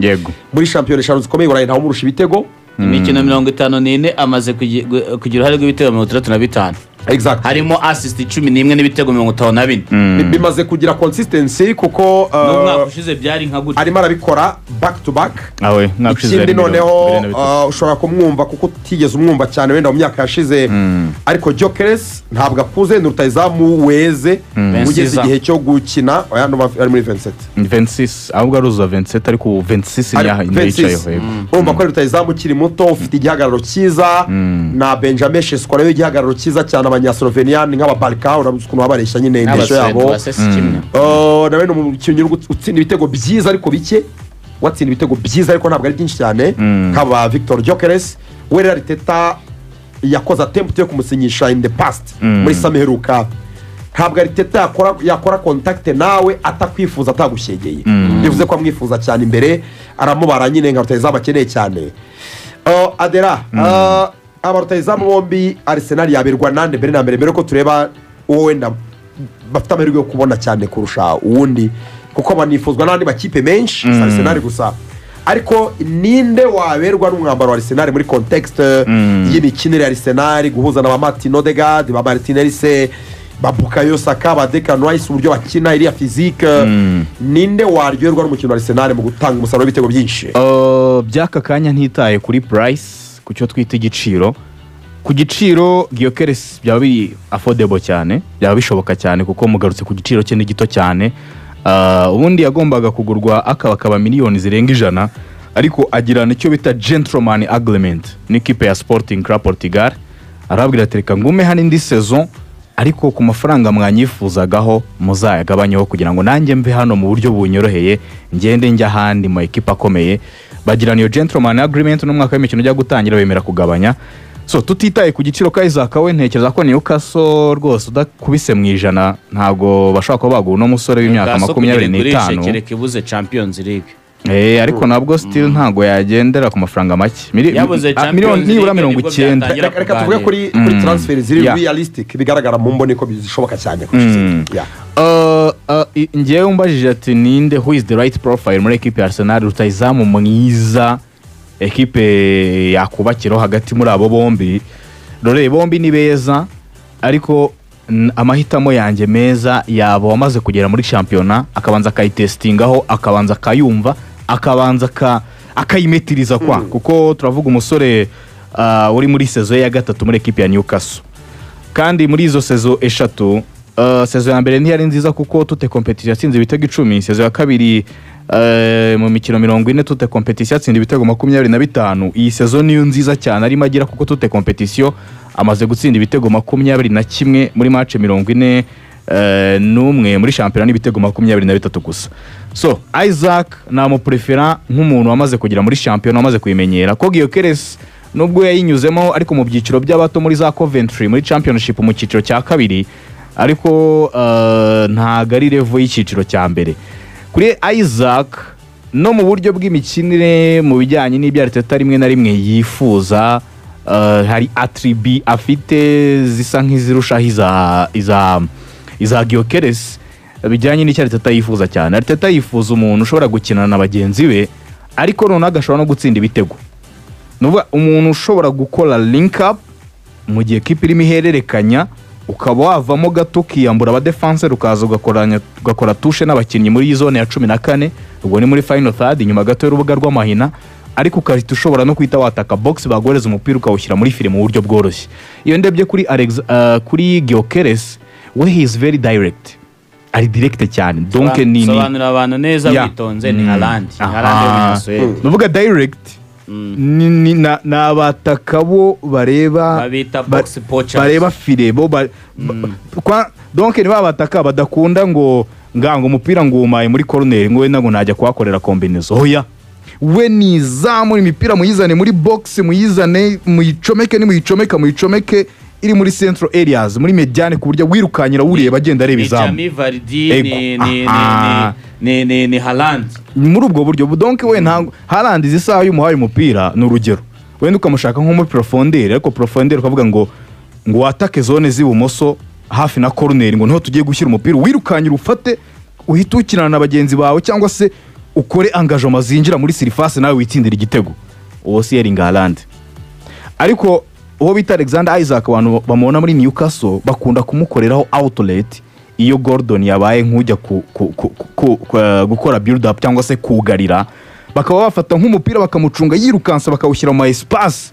muri shampiyona eshanu zikomeye i Burayi ntawumurusha ibitego. Imikino 54 amaze kugira uruhare rw'ibitego 65, harimo assist 11 n'ibitego 54. Bimaze kugira consistency kuko N'umwaka ushize byari nka gutya. arimo arabikora back to back. Awe mwaka ushize Ikindi yari noneho 43. ushobora kumwumva kuko utigeze umwumva cyane wenda mu myaka yashize, ariko Gyökeres ntabwo akuze, ni rutayizamu weze ugeze 26. igihe cyo gukina. Oya, ndumva ari muri 27. 26, ahubwo aruzuza 27, ariko ubu 26 Ari niyo 26. yicayeho, yego. Urumva ko ari rutayizamu ukiri muto ufite igihagararo cyiza, na Benjamin Sesko nawe igihagararo cyiza cyane. Abanyaslovenia ni nk'ababalika, urabizi ukuntu baba bareshya nyine, indeshyo N'abasuwede yabo. basese kimwe. Nawe ni umukinnyi uri utsinda ibitego byiza ariko bike, watsinda ibitego byiza ariko ntabwo ari byinshi cyane nk'aba Victor Gyökeres. We rero Arteta yakoze attempt yo kumusinyisha in the past, muri summer iheruka. Ntabwo Arteta yakora contact nawe atakwifuza, atagushyegeye. Bivuze ko amwifuza cyane imbere, aramubara nyine nka rutayizamu akeneye cyane. Adera, aba rutayizamu bombi Arsenal yaberwa nande mbere na mbere, mbere ko tureba uwo wenda bafite amahirwe yo kubona cyane kurusha uwundi, kuko banifuzwa n'andi makipe menshi, si Arsenal gusa? Ariko ninde waberwa n'umwambaro wa Arsenal muri context y'imikinire ya Arsenal, guhuza na ba Martin Odegaard, ba Martinelli se, ba Bukayo Saka, ba Declan Rice, uburyo bakina iriya physique? Ninde waryoherwa n'umukino wa Arsenal mu gutanga umusaruro w'ibitego byinshi? By'aka kanya, ntitaye kuri price, ku cyo twita igiciro, ku giciro Gyökeres byaba biri affordable cyane, byaba bishoboka cyane, kuko mugarutse ku giciro cye ni gito cyane. Ubundi yagombaga kugurwa akaba miliyoni zirenga 100, ariko agirana icyo bita gentleman agreement n'ikipe ya Sporting Club Portugal, arababwira ati: "Reka ngume hano indi saison, ariko ku mafaranga mwanyifuzagaho muzayagabanyeho kugira ngo nanjye mve hano mu buryo bunyoroheye, ngende njya ahandi mu ekipa akomeye." Bagirana iyo gentleman agreement, n'umwaka w'imikino ujya gutangira bemera kugabanya. So tutitaye ku giciro ka Isak, we ntekereza ko Newcastle rwose udakubise mu 100 ntabwo bashobora kuba bagura uno musore w'imyaka Newcastle makumyabiri kugira igurishe, n'itanu. Kereka ibuze Champions League. Ariko nabwo still ntabwo yagendera ku mafaranga make. Yabuze Champions Miliyoni nibura League mirongo nibwo icyenda. byatangira Reka tuvuge kuri transfer ziri realistic, bigaragara mu mboni ko zishoboka cyane kurusha izindi. Yeah. Njyewe umbajije ati ninde, who is the right profile muri ekipe ya Arsenal, rutayizamu mwiza ekipe yakubakiraho hagati muri abo bombi? Rore bombi ni beza, ariko amahitamo yanjye meza yaba wamaze kugera muri shampiyona, akabanza akayitesitingaho, akabanza akayumva, Akabanza akayimetiriza kwa kuko turavuga umusore uri muri saison ye ya gatatu muri ekipe ya Newcastle, kandi muri izo saison eshatu, saison ya mbere ntiyari nziza kuko toutes compétitions yatsinze ibitego 10. Saison ya kabiri, mu mikino 40 toutes compétitions yatsinze ibitego 25. Iyi saison niyo nziza cyane arimo agira, kuko toutes compétitions amaze gutsinda ibitego 21 muri match 41 muri shampiyona, n'ibitego 23 gusa. So Isak namuprefera nk'umuntu wamaze kugera muri shampiyona, wamaze kuyimenyera, ko Gyökeres nubwo yayinyuzemo ariko mu byiciro by'abato muri za Coventry, muri Championship mu cyiciro cya kabiri, ariko ntago ari level y'icyiciro cya mbere kuri Isak, no mu buryo bw'imikinire, mu bijyanye n'ibyo Arteta rimwe na rimwe yifuza. Hari attributs afite zisa nk'izirushaho iza Gyökeres, bijyanye n'icyo Arteta yifuza cyane. Arteta yifuza umuntu ushobora gukinana na bagenzi be, ariko noneho agashobora no gutsinda ibitego. Ni ukuvuga umuntu ushobora gukora link up mu gihe kipe irimo ihererekanya, ukaba wavamo gato ukiyambura abadefanse, ukaza ugakora touche n'abakinnyi muri zone ya 14, ubwo ni muri final third, inyuma gato y'urubuga rw'amahina, ariko ukahita ushobora no guhita wataka box, baguhereza umupira ukawushyira muri filet mu buryo bworoshye. Iyo ndebye kuri Alex, kuri Gyökeres, we he is very direct, ari direct cyane. Donc ni Sobanurira abantu neza. Witonze, ni Haaland, ni Haaland w'umunyasuwede. Nuvuga direct ni abataka bo bareba Babita box poachers. Bareba filet bo donc ni ba bataka badakunda ngo ngango umupira ngo umaye muri corner, ngo wenda ngo najya kuhakorera combinaison. Oya, we nizamura imipira, muyizane muri box, muyizane muyicomeke, nimuyicomeka muyicomeke iri muri central areas, muri médiane, ku buryo wirukanyira ureba agenda areba Ni izamu. Jamie Vardy. Ego. Ni ni Haaland. Muri ubwo buryo, donc we ntabwo Haaland izi saha iyo umuhaye umupira, ni urugero, wenda ukamushaka nko muri profondeur, ariko profondeur ukavuga ngo watake zone z'ibumoso hafi na corner, ngo niho tugiye gushyira umupira, wirukanyira ufate uhite ukinana na bagenzi bawe, cyangwa se ukore engagement zinjira muri surface nawe witsindira igitego, uwo si Erling Haaland. Ariko uwo bita Alexander Isak, abantu bamubona muri Newcastle bakunda kumukoreraho outlet iyo Gordon yabaye nk'ujya gukora build up cyangwa se kugarira, bakaba bafata nk'umupira bakamucunga yirukansa, bakawushyira mu ma espace,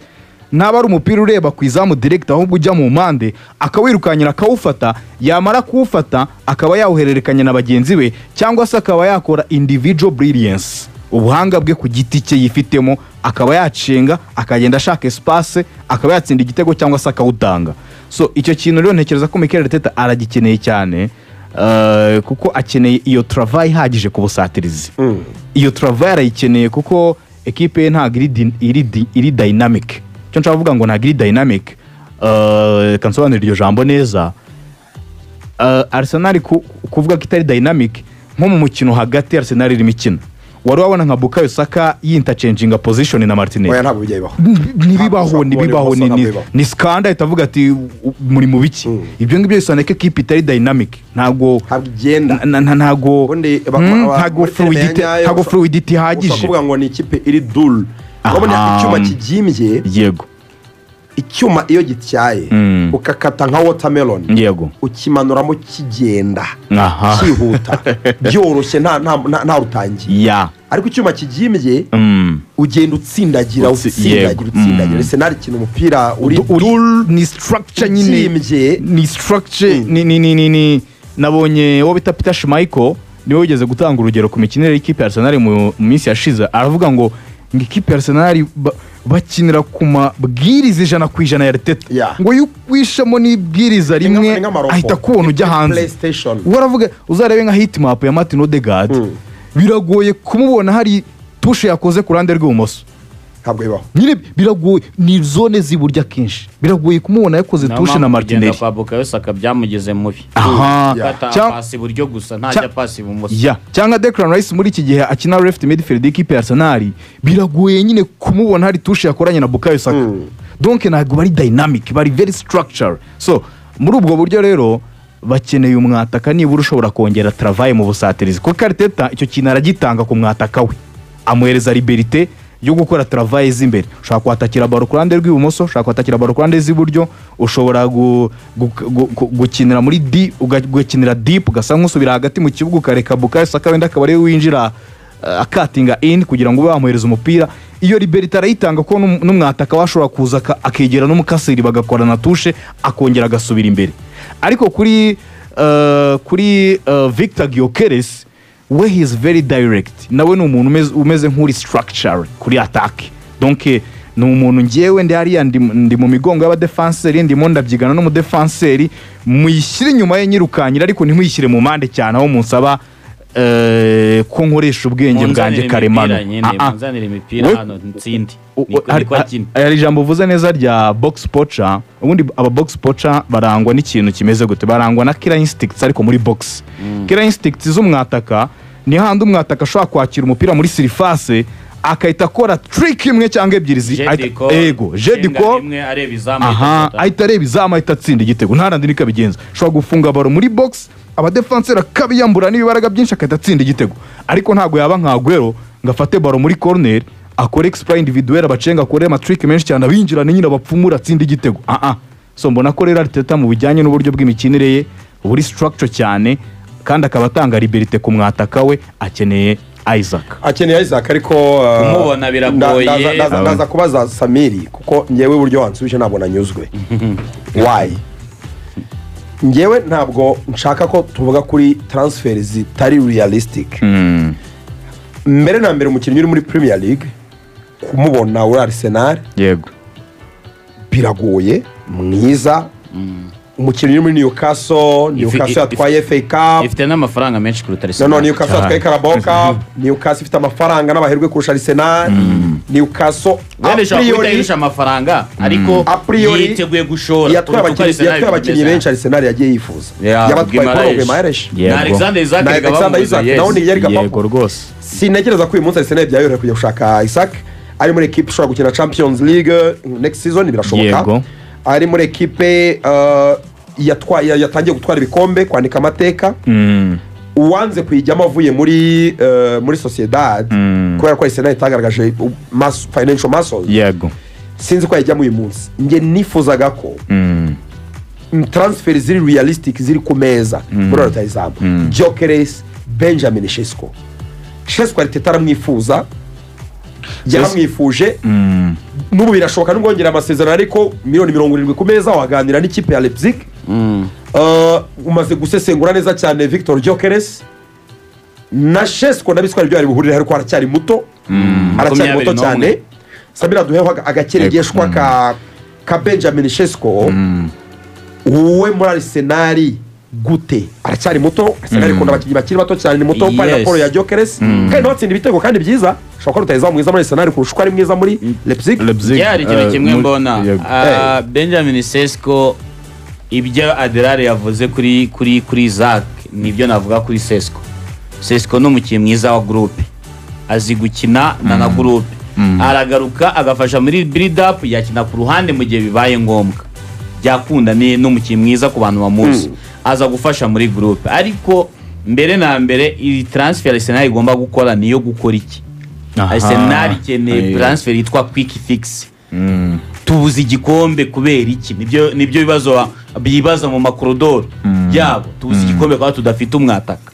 ntaba ari umupira ureba ku izamu direct, ahubwo ujya mu mpande, akawirukanyira akawufata. Yamara kuwufata akaba yawuhererekanya na bagenzi be, cyangwa se akaba yakora individual brilliance, ubuhanga bwe ku giti cye yifitemo, akaba yacenga akagenda ashaka espace, akaba yatsinda igitego cyangwa se akawutanga. So icyo kintu rero ntekereza ko Mikel Arteta aragikeneye cyane, kuko akeneye iyo travail ihagije ku busatirizi. Iyo travail arayikeneye kuko ekipe ye ntabwo iri dynamic. Icyo nshaka kuvuga ngo ntabwo iri dynamic, reka nsobanure iryo jambo neza. Arsenal kuvuga ko itari dynamic, nko mu mukino hagati Arsenal irimo ikina, wari wabona nka Bukayo Saka yinterchanginga position na Martinelli? Oya, ntabwo bijya bibaho. Ntibibaho. Ntabwo Ntibibaho. ntabwo bibaho. Ni scandale, ahita avuga ati muri mu biki? Ibyo ngibyo bisobanuye ko ekipe itari dynamic, ntabwo Ntabwo igenda. Ntabwo Ubundi ntabwo muri terme ya fluidity nyayo, ntabwo fluidity ushobora ihagije. kuvuga ngo ni ikipe iri dull. Urabona icyuma kibyimbye, icyuma iyo gityaye, ukakata nka watermelon, ukimanuramo kigenda cyihuta byoroshye, nta rutangiye. Ariko icyuma kibyimbye, ugenda utsindagira, utsindagira, utsindagira. Arsenal ikina umupira uri Uri ni structure nyine. Ubyimbye. Ni structure, ni nabonye uwo bita Peter Schmeichel niwe wigeze gutanga urugero ku mikinire y'ikipe ya Arsenal mu minsi yashize, aravuga ngo ikipe ya Arsenal bakinira ku mabwiriza 100% ya Arteta, ngo iyo ukwishamo n'ibwiriza Ni nka- rimwe ni nk'amarobo. ahita akubona ujya Ni hanze. PlayStation. Uwo aravuga, uzarebe nka heat map ya Martin Odegaard, biragoye kumubona hari touche yakoze ku ruhande rw'ibumoso. Ntabwo bibaho. Nyine biragoye, ni zone z'iburyo akenshi, biragoye kumubona yakoze Niyo touche na mpamvu kugenda Martinelli. kwa Bukayo Saka byamugize mubi. Fata pasi iburyo gusa, ntajya pasi ibumoso. Ya, cyangwa Declan Rice muri iki gihe akina left midfield y'ikipe ya Arsenal, biragoye nyine kumubona hari touche yakoranye na Bukayo Saka. Donc ntabwo bari dynamic, bari very structure. So muri ubwo buryo rero bakeneye umwataka nibura ushobora kongera travail mu busatirizi, kuko Arteta icyo kintu aragitanga ku mwataka we, amuhereza liberté yo gukora travail z'imbere. Ushobora kwatakira ballon ku ruhande rw'ibumoso, ushobora kwatakira ballon ku ruhande z'iburyo, ushobora gukinira muri D, ugakinira deep, ugasa nk'usubira hagati mu kibuga, ukareka Bukayo Saka wenda akaba ariwe winjira. akatinga in kugira ngo ube wamuhereza umupira. Iyo liberté arayitanga ko n'umwataka washobora kuza akegera n'umukasiri bagakorana touche, akongera agasubira imbere. Ariko kuri Victor Gyökeres we, he is very direct. Nawe ni umuntu umeze nk'uri structure kuri attack. Donc ni umuntu, ngewe ndi hariya, ndi mu migongo y'abadefanseri, ndimo ndabyigana n'umudefanseri, muyishyire inyuma ye nyirukanyira, ariko ntimuyishyire mu mpande cyane aho munsaba ko nkoresha ubwenge bwanjye karemano. Ah, ah. Munzanire imipira hano nsindi. Niko akina. Hari ijambo uvuze neza rya box poacher. Ubundi aba box poacher barangwa n'ikintu kimeze gute? Barangwa na killer instincts, ariko muri box killer instincts z'umwataka ni handi umwataka ashobora kwakira umupira muri surface, akahita akora trick imwe cyangwa ebyiri ego jediko rimwe areba izamu, ahita ahita areba izamu, ahita atsinda igitego. Nta randi niko abigenza. Ashobora gufunga ballon muri box, abadefanseri akabiyambura n'ibibaraga byinshi, agahita atsinda igitego. Ariko ntabwo yaba nka Aguero ngo afate ballon muri corner, akore exploit individuel, abacenga, akore amatrick menshi cyane, abinjirane nyine, abapfumura, atsinde igitego. Ah, so mbona ko rero Arteta mu bijyanye n'uburyo bw'imikinire ye buri structure cyane, kandi akaba atanga liberté ku mwataka we, akeneye Isaac. Akeneye Isaac, ariko Kumubona biragoye. Ndaza kubaza Samiri, kuko ngewe uburyo wansubije ntabwo nanyuzwe. Why? Ngewe ntabwo nshaka ko tuvuga kuri transfer zitari realistic. Mbere na mbere, umukinnyi uri muri Premier League kumubona uri Arsenal biragoye, mwiza. Umukinnyi uri muri Newcastle, Newcastle yatwaye FA Cup, ifite n'amafaranga menshi kuruta no Arsenal. Newcastle yatwaye Carabao Cup. Newcastle ifite amafaranga n'abaherwe kurusha Arsenal. Newcastle wenda ishobora guhita irusha amafaranga, ariko A priori yiteguye gushora yatwaye kuruta uko abakinnyi Arsenal yatwaye abakinnyi bimeze. benshi Arsenal yagiye yifuza. Yeah, Yabatwaye Bruno Guimaraes. Guimaraes Yego. Na Alexander Isak na erega Alexander bamuguze, Isak, yes. nawe ni yari gapapu. Yego rwose. Sintekereza ko uyu munsi Arsenal byayorohera kujya gushaka Isaac ari muri ekipe ishobora gukina Champions League next season, birashoboka. Ari muri ekipe yatwaye, yatangiye gutwara ibikombe, kwandika amateka. Uwanze kuyijyamo avuye muri Sociedad kubera ko Arsenal itagaragaje financial muscles, sinzi ko yajyamo uyu munsi. Njye nifuzaga ko transfer ziri realistic ziri ku meza muri rutahizamu: Gyökeres, Benjamin Sesko. Sesko Arteta aramwifuza, yaramwifuje, n'ubu birashoboka nubwo yongera amasezerano, ariko miliyoni 70 ku meza waganira n'ikipe ya Leipzig. Umaze gusesengura neza cyane Victor Gyökeres na Sesko, ndabitwara ibyo bari buhurire, ariko aracyari muto, aracyari muto 21. cyane. Samira, duheho agakeregeshwa ka Benjamin Sesko wowe muri Arsenal gute? Aracyari muto. Arsenal ikunda abakinnyi bakiri bato cyane. Ni muto par rapport ya Gyökeres, kandi nawe atsinda ibitego kandi byiza. Ushobora kuba rutahizamu mwiza muri Arsenal kurusha uko ari mwiza muri Leipzig. Leipzig. Hari ikintu kimwe mbona. Benjamin Sesko, ibyo Aderare yavuze kuri Isaac nibyo navuga kuri Sesko. Sesko ni umukinnyi mwiza wa groupe, azi gukina na groupe, aragaruka agafasha muri build up, yakina ku ruhande mu gihe bibaye ngombwa, byakunda. Ni n'umukinnyi mwiza ku bantu bamuzi, aza gufasha muri groupe. Ariko mbere na mbere, iyi transfer Arsenal igomba gukora niyo gukora iki? Arsenal ikeneye transfer yitwa quick fix. Tubuze igikombe kubera iki? Nibyo bibazo bibaza mu makorodoro yabo. Tubuze igikombe kuba tudafite umwataka.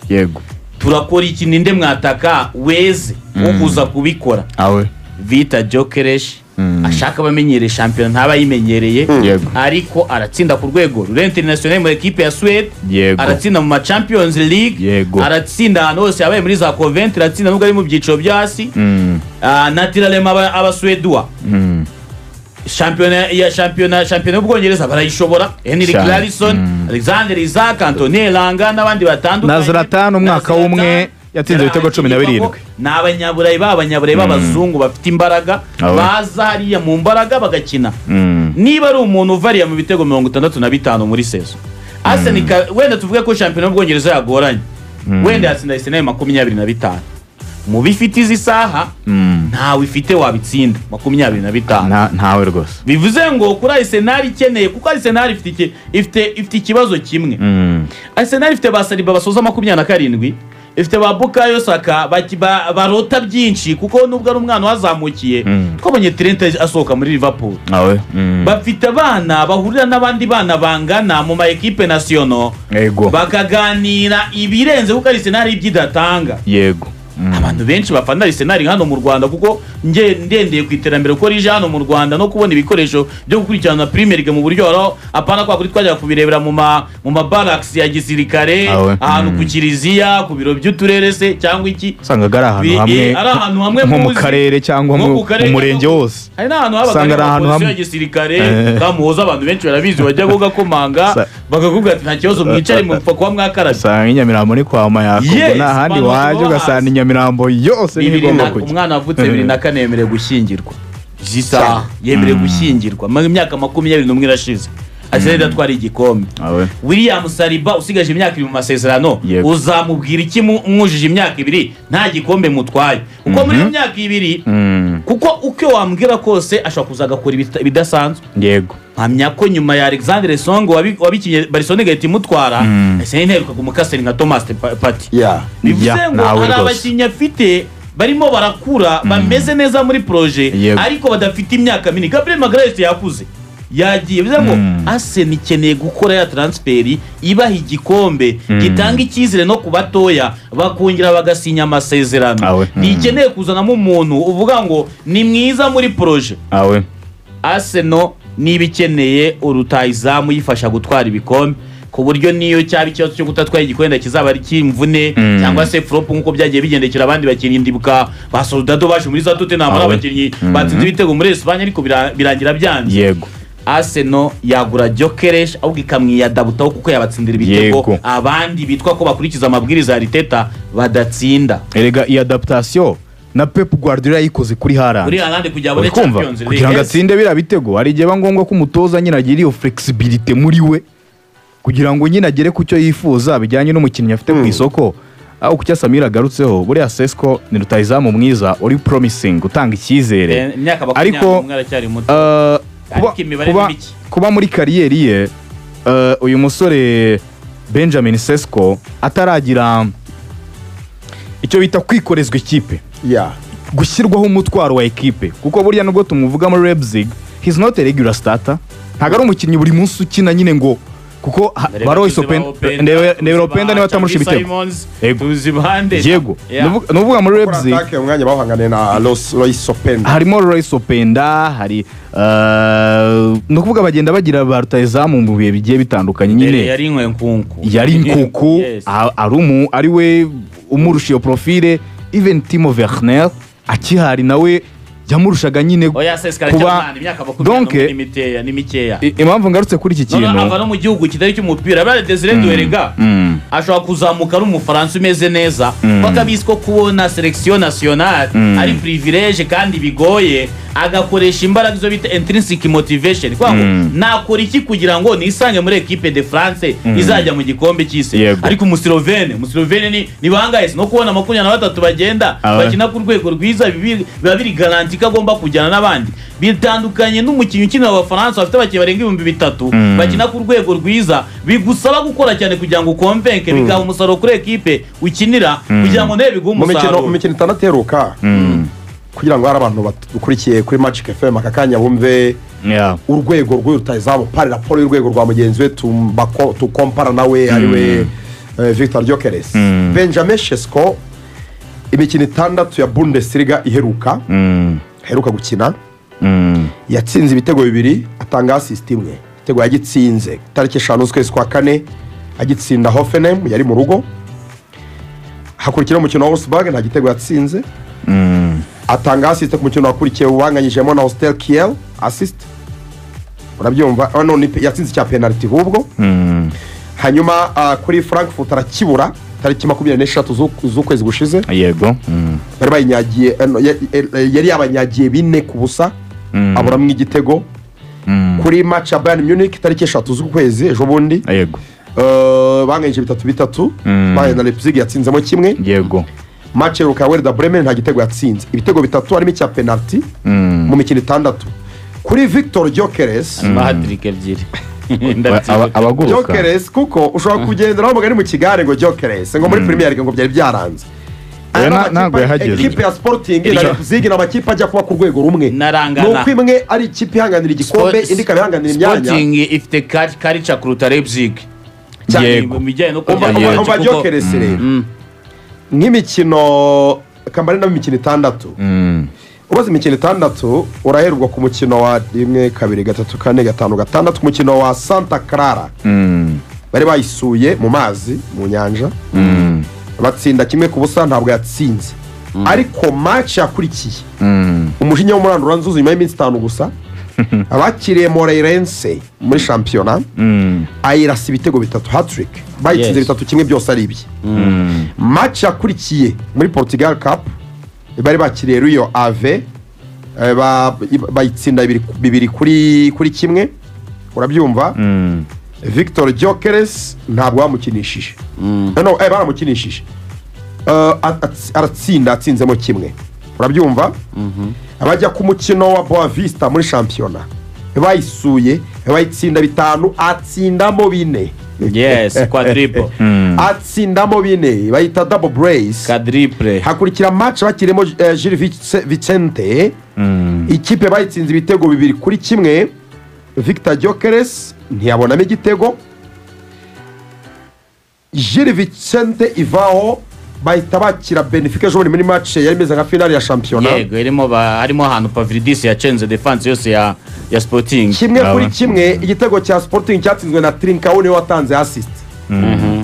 Turakora iki? Ninde mwataka weze wo kuza kubikora? Awe. Victor Gyökeres ashaka abamenyereye shampiyona, ntaba ayimenyereye, ariko aratsinda ku rwego ruri international muri ekipe ya Suède, aratsinda mu ma Champions League, aratsinda ahantu hose yabaye, muri za Coventry aratsinda nubwo ari mu byiciro byo hasi. Naturellement abasuwedwa shampiyona y'Ubwongereza barayishobora: Henrik Larsson, Alexander Isak, Anthony Elanga n'abandi batandukanye. Na Zlatan umwaka Na Zlatan, umwe yatsinze ibitego 17. Ni abanyaburayi b'abanyaburayi b'abazungu bafite imbaraga, baza hariya mu mbaraga bagakina. Niba ari umuntu uvariya mu bitego 65 muri saison, Arsenal wenda tuvuge ko shampiyona y'Ubwongereza yagoranye, wenda yatsinda Arsenal 25 mu bifite izi saha, ntawe ifite wabitsinda 25. Ntawe rwose. Bivuze ngo kuri Arsenal ikeneye, kuko Arsenal ifite ikibazo kimwe. Arsenal ifite ba Saliba basoza 27, ifite ba Bukayo Saka barota byinshi, kuko nubwo ari umwana wazamukiye, twabonye Trent asohoka muri Liverpool. Awe. Bafite abana bahurira n'abandi bana bangana mu ma équipe nationale, bakaganira ibirenze, kuko Arsenal ibyo idatanga. Abantu benshi bafana Arsenal hano mu Rwanda, kuko nge ndendeye ku iterambere ko rije hano mu Rwanda no kubona ibikoresho byo gukurikirana Premier League mu buryo horo, apana kwa kuri twajya kubirebera mu ma barracks ya gisirikare, ahantu ku kiliziya, ku biro by'uturere se cyangwa iki, usanga ari ahantu hamwe, ari ahantu hamwe nko mu karere cyangwa mu murenge wose, hari n'ahantu habaga polisi ya gisirikare kamuhoza, abantu benshi barabizi, bajya kugakomanga bakakubwira ati nta kibazo mwicare mupfa kuba mwakarabye. Usanga i Nyamirambo ni kwa Mayakobo, nta handi wajya ugasanga i Nyamirambo yose niho igomba kujya. Umwana wavutse 2004 yemerewe gushyingirwa, zisa yemerewe gushyingirwa mu myaka 21 irashize, Arsenal idatwara igikombe. William Saliba usigaje imyaka 2 mu masezerano, uzamubwira iki mwujije imyaka 2 nta gikombe mutwaye? Kuko muri iyo myaka 2, kuko uko wambwira kose ashobora kuza agakora ibidasanzwe. Yego, mpamya ko nyuma ya Alexandre Song wabikinye Barcelona igahita imutwara, Arsenal ntiheruka kumukaseri nka Thomas Partey. Bivuze ngo hari abakinnyi afite barimo barakura bameze neza muri projet, ariko badafite imyaka minini. Gabriel Magalhaes yakuze yagiye, bivuze ngo Arsenal ikeneye gukora ya transferi ibaha igikombe gitanga icyizere no ku batoya, bakongera bagasinya amasezerano. Ntikeneye kuzanamo umuntu uvuga ngo ni mwiza muri projet. Arsenal niba ikeneye urutayizamu yifasha gutwara ibikombe, ku buryo niyo cyaba ikibazo cyo kutatwara igikombe kizaba ari cy'imvune cyangwa se flop nk'uko byagiye bigendekera abandi bakinnyi. Ndibuka ba Soldado baje muri za Tottenham, ari abakinnyi batsinze ibitego muri Espagne ariko birangira byanze. Yego, Arsenal yagura Gyökeres ahubwo ikamwiyadabutaho kuko yabatsindira ibitego abandi bitwa ko bakurikiza amabwiriza ya Arteta badatsinda. Erega iyi adaptation na Pep Guardiola yayikoze kuri Haaland, kuri Haaland kugira abone Champions League, kugira ngo atsinde biriya bitego. Hari igihe ngombwa ko umutoza nyine agira iyo flexibility muri we kugira ngo nyine agere ku cyo yifuza bijyanye n'umukinnyi afite ku isoko. Aho kucya Samira agarutseho, buriya Sesko ni rutayizamu mwiza uri promising, utanga icyizere, ariko kuba muri kariyeri ye uyu musore Benjamin Sesko ataragira icyo bita kwikorezwa ikipe, gushyirwaho umutwaro wa ekipe, kuko burya nubwo tumuvuga muri Leipzig, he's not a regular starter, ntabwo ari umukinnyi buri munsi ukina nyine ngo kuko Ndebera Openda niwe atamurusha ibitego. Yego, nuvuga muri Leipzig umwanya bawuhangane na Lois Openda, harimo Lois Openda, hari nukuvuga bagenda bagira ba rutayizamu mu bihe bigiye bitandukanye nyine. Yari Nkunku ari we umurusha iyo profile, even Timo Werner akihari nawe yamurushaga nyine kuba. Donc impamvu ngarutse kuri iki kintu, ava no mu gihugu kitari cy'umupira, bare Desire Douerega ashobora kuzamuka ari umufaransa umeze neza, bakabizi ko kubona selection nationale ari privilege kandi bigoye, agakoresha imbaraga zo bita intrinsic motivation, kwa ngo nakora iki kugira ngo nisange muri equipe de France izajya mu gikombe cy'isi. Ariko Umusilovene ni bangaye no kubona 23 bagenda bakina ku rwego rwiza, biba biri garanti ko agomba kujyana n'abandi. Bitandukanye n'umukinnyi ukina w'Abafaransa bafite abakinnyi barenga 3000 bakina ku rwego rwiza, bigusaba gukora cyane kugira ngo ukomvenke, bikaha umusaruro kuri equipe ukinira kugira ngo nawe biguhe umusaruro. Mu mikino itandatu iheruka, kugira ngo hari abantu badukurikiye kuri Magic FM aka kanya bumve urwego rw'urutayizamu pari raporo y'urwego rwa mugenzi we tukompara nawe ari we Victor Gyökeres. Benjamin Sesko imikino 6 ya Bundesliga iheruka gukina, yatsinze ibitego 2 atanga assist 1. Igitego yagitsinze tariki 5 z'ukwezi kwa 4 agitsinda Hoffenheim yari mu rugo. Hakurikira umukino wa Wolfsburg nta gitego yatsinze. Atanga assist ku mukino wakurikiye ubanganyijemo na Hostel Kiel assist. Urabyumva, none yatsinze cya penalty hubwo. Hanyuma kuri Frankfurt arakibura tariki 23 z'ukwezi gushize. Yego. Bari bayinyagiye, yari yabanyagiye 4-0, aburamwe igitego. Kuri match ya Bayern Munich tariki 3 z'ukwezi ejo bundi. Yego. Banganyije 3-3, Bayern na Leipzig yatsinzemo 1. Yego. Match ya Werder Bremen nta gitego yatsinze, ibitego 3 harimo icya penalty mu mikino 6. Kuri Victor Gyökeres hat-trick 2. Abaguruka Gyökeres, kuko ushobora kugendera mugani mu kigare ngo Gyökeres ngo muri Premier League ngo byari byaranze. Ntabwo yahageze. Equipe ya Sporting na Leipzig ni amakipe ajya kuba ku rwego rumwe, nuko imwe ari ikipe ihanganira igikombe indi ikaba ihanganira imyanya. Sporting ifite culture kuruta Leipzig. Yego. Mu bijyanye no kujyana Gyökeres rero nk'imikino Kambare nabo imikino 6. Ubaze imikino 6 uraherwa ku mukino wa 1 2 3 4 5 6 ku mukino wa Santa Clara. Bari bayisuye mu mazi mu nyanja. Batsinda 1-0 ntabwo yatsinze. Ariko match yakurikiye. Umujinya w'umurandura nzuzi nyuma y'iminsi 5 gusa. Abakiriye Moreirense muri shampiyona ayirasa ibitego 3 hat-trick. Bayitsinze 3-1 byose ari ibye. Match yakurikiye muri Portugal Cup bari bakiriye Rio Ave bayitsinda 2-1 urabyumva. Victor Gyökeres ntabwo bamukinishije. No, baramukinishije. Aratsinda atsinzemo 1. Urabyumva? Abajya ku mukino wa Boa Vista muri shampiyona bayisuye bayitsinda 5 atsindamo 4. Yes, quadruple. Atsindamo 4 bayita double brace. Quadruple. Hakurikira match bakiremo Gilles Vicente. Ikipe bayitsinze ibitego 2-1. Victor Gyökeres ntiyabonamo igitego. Gilles Vicente ivaho bahita bakira Benfica ejo muri match yari imeze nka finale ya shampiyona. Yego irimo harimo ahantu Pavlidis yacenze defense yose ya Sporting. 1-1 igitego cya Sporting cyatsinzwe na Trincao niwe watanze assist.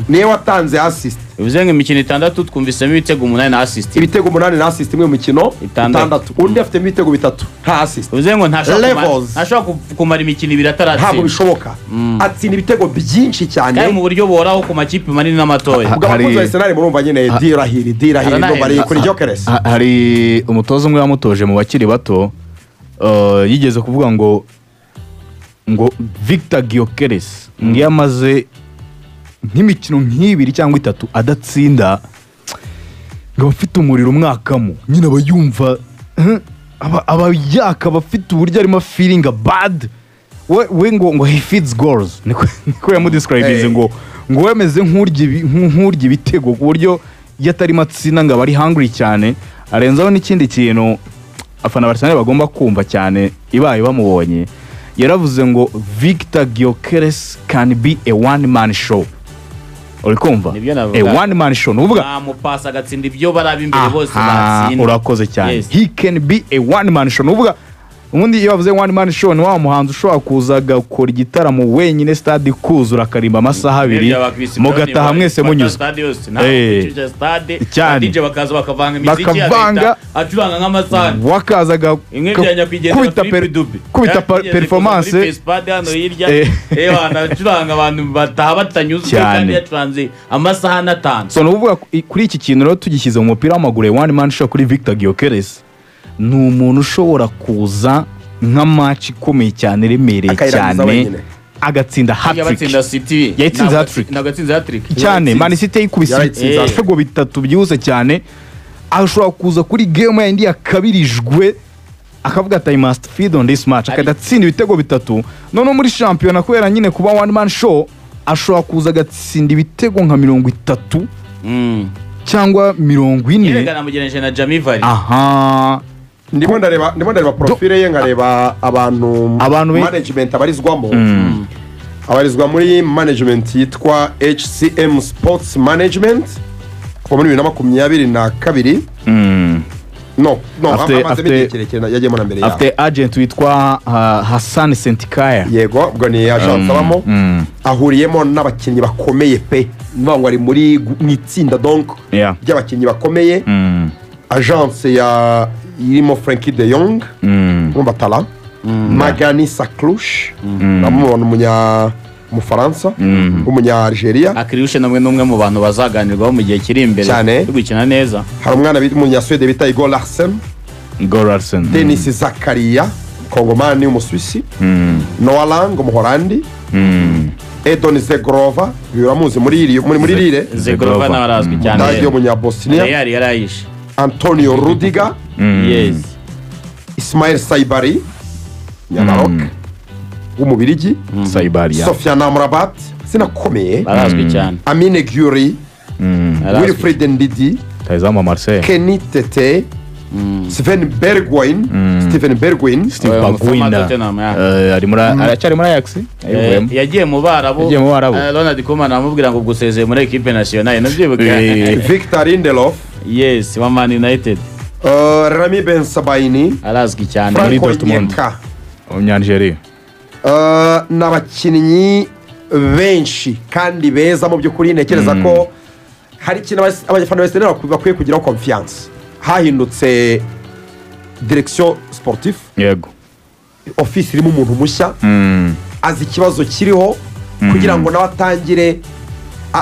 Niwe watanze assist. Bivuze ngo imikino 6 twumvisemo ibitego 8 na assist. Ibitego 8 na assist imwe mu mikino 6. Undi afite ibitego 3 nta assist. Bivuze ngo ntashobora kumara imikino 2 ataratsinda. Ntabwo bishoboka. Atsinda ibitego byinshi cyane. Kandi mu buryo boraho ku makipe manini n'amatoya. Ubwo abakunzi ba Arsenal murumva nyine dirahiri ngo bari kuri Gyökeres. Hari umutoza umwe wamutoje mu bakiri bato yigeze kuvuga ngo Victor Gyökeres ngiyamaze nk'imikino nk'ibiri cyangwa 3 adatsinda ngo afite umuriro umwakamo nyine aba yumva aba yaka abafite uburyo arimo feeling bad we ngo he feeds goals niko yamudescribe ngo wemeze nk'urya ibitego ku buryo iyo atarimo atsinda ngo aba ari hungry cyane. Arenzaho n'ikindi kintu afana Arsenal bagomba kumva cyane ibaye bamubonye, yaravuze ngo Victor Gyökeres can be a one man show. Uri kumva? A one man show. Nuvuga amupasa agatsinda ibyo baraba imbere bose batsinda. Urakoze cyane. He can be a one man show. Nuvuga ubundi iyo bavuze one man show ni wa muhanzi ushobora kuza agakora igitaramo wenyine stade kuzura akarimba amasaha 2 mugataha mwese munyuze. Cyane. DJ bakaza bakavanga imiziki acuranga nk'amasaha. Wakazaga kubita performance hano hirya. Acuranga abantu bataha batanyuzwe kandi yacuranze amasaha 5. So nuvuga kuri iki kintu rero tugishyize mu mupira w'amaguru one man show kuri Victor Gyökeres ni umuntu ushobora kuza nka match ikomeye cyane iremereye cyane agatsinda hat-trick. Yatsinze hat-trick. Nagatsinze hat-trick cyane. Man City yikubise ibitego 3 byihuse cyane. Ashobora kuza kuri game yindi yakabirijwe akavuga ati I must feed on this match akadatsinda ibitego 3. None muri shampiyona kubera nyine kuba one man show ashobora kuza agatsinda ibitego nka 30 cyangwa 40. Yerega namugereje na Jamie Vardy. Aha. Ndimo ndareba profile ye nkareba abantu management abarizwamo. Abarizwa muri management yitwa HCM Sports Management kuva muri 2022. No, yagiye mbere yaho. Afite agent witwa Hassan Sentikaya. Yego, ubwo ni agent abamo. Ahuriyemo n'abakinnyi bakomeye pe. Ngo ari muri mu itsinda donc ry'abakinnyi bakomeye. Agence ya irimo Frenkie de Jong, Mbatala, Magani Saklouche, namubona umufaransa, umunya Algeria. Akirushe namwe numwe mu bantu bazaganirwaho mu gihe kiri imbere gukina neza. Hari umwana w'umunya Swede bita Igor Larsen. Denis Zakaria, Kongomani w'Umusuwisi. Noah Lang umuholandi. Edon Zegrova, uramuzi muri Lille. Zegrova narazwi cyane. Dario umunya Bosnia. Yari yarayishe. Antonio Rudiger. Yes. Ismail Saibari, Nyamarok w'Umubirigi. Saibari. Sofiane Amrabat, sinakomeye. Barazwi cyane. Amine Gyuri, Wilfried Ndidi, Tayizama Marseille, Kenny Tete, Steven Bergwijn, Steve Bagwina. Aracyari muri Ajax. Yagiye mu Barabu. Ronald Koeman amubwira ngo gusezeye muri equipe nationale nabyibuka. Victor Lindelof. Yes, wa Man United. Rami Bensebaini arazwi cyane muri Franco Dortmund. Onyeka. Umunyanigeriya. Ni abakinnyi benshi kandi beza mu by'ukuri. Ntekereza ko hari ikintu abafana ba Arsenal bakwiye kugiraho confiance. Hahindutse direction sportif, Yego. office irimo umuntu mushya azi ikibazo kiriho, kugira ngo nawe atangire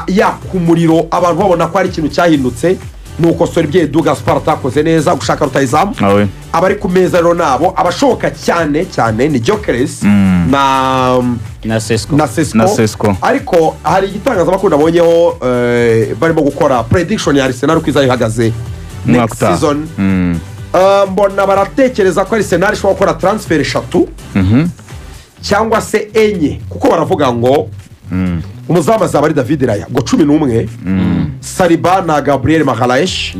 yaka umuriro, abantu babona ko hari ikintu cyahindutse. Ni ukosora ibyo Edu Gaspar atakoze neza, gushaka rutayizamu. Awe. Abari ku meza rero nabo abashoboka cyane cyane ni Gyökeres na na Sesko. Na Sesko. Na Sesko. Ariko hari igitangazamakuru nabonyeho, barimo gukora prediction ya Arsenal uko izaba ihagaze Umwaka next utaha. season. Mbona baratekereza ko Arsenal ishobora gukora transfer eshatu cyangwa se enye, kuko baravuga ngo umuzamu azaba ari David Raya, ngo 11, Saliba na Gabriel Magalhaes,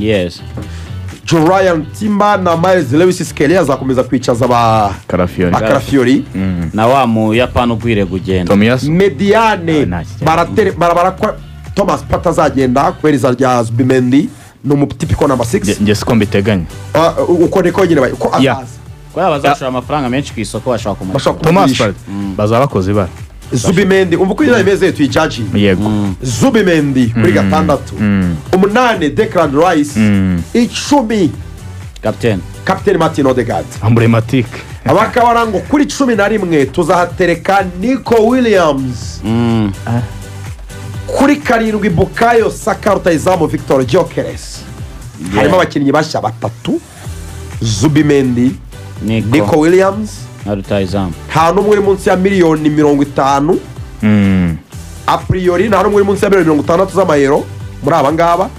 Jurrien Timber na Myles Lewis Skelly, azakomeza kwicaza ba Calafiori. ba Calafiori. Na wa Muyapani ukwiriye kugenda. Tomiyasu. Médiane, Ah, nta kijyanye. baratere barabara ko Thomas Partey azagenda kubera iza rya Zubimendi, ni umutypical number 6. Njye siko mbiteganya. Uko niko nyine uko azaza. Kubera bazashora amafaranga menshi ku isoko, bashobora kumara. Bashobora Thomas kumugurisha. Partey bazaba bakoze ibara. Zubimendi, umva uko izaba imeze, tuyijaginge. Yego. Zubimendi kuri gatandatu, umunani Declan Rice, 10 Captain. Kapiteni Martin Odegaard. Emblématique. Abakabara ngo kuri 11 tuzahatereka Nico Williams, kuri 7 Bukayo Saka, rutayizamu Victor Gyökeres. Harimo abakinnyi bashya batatu: Zubimendi, Nico, Nico Williams na rutayizamu. Nta n'umwe uri munsi ya miliyoni 50. A priori nta n'umwe uri munsi ya miliyoni 60 z'amayero muri aba ngaba.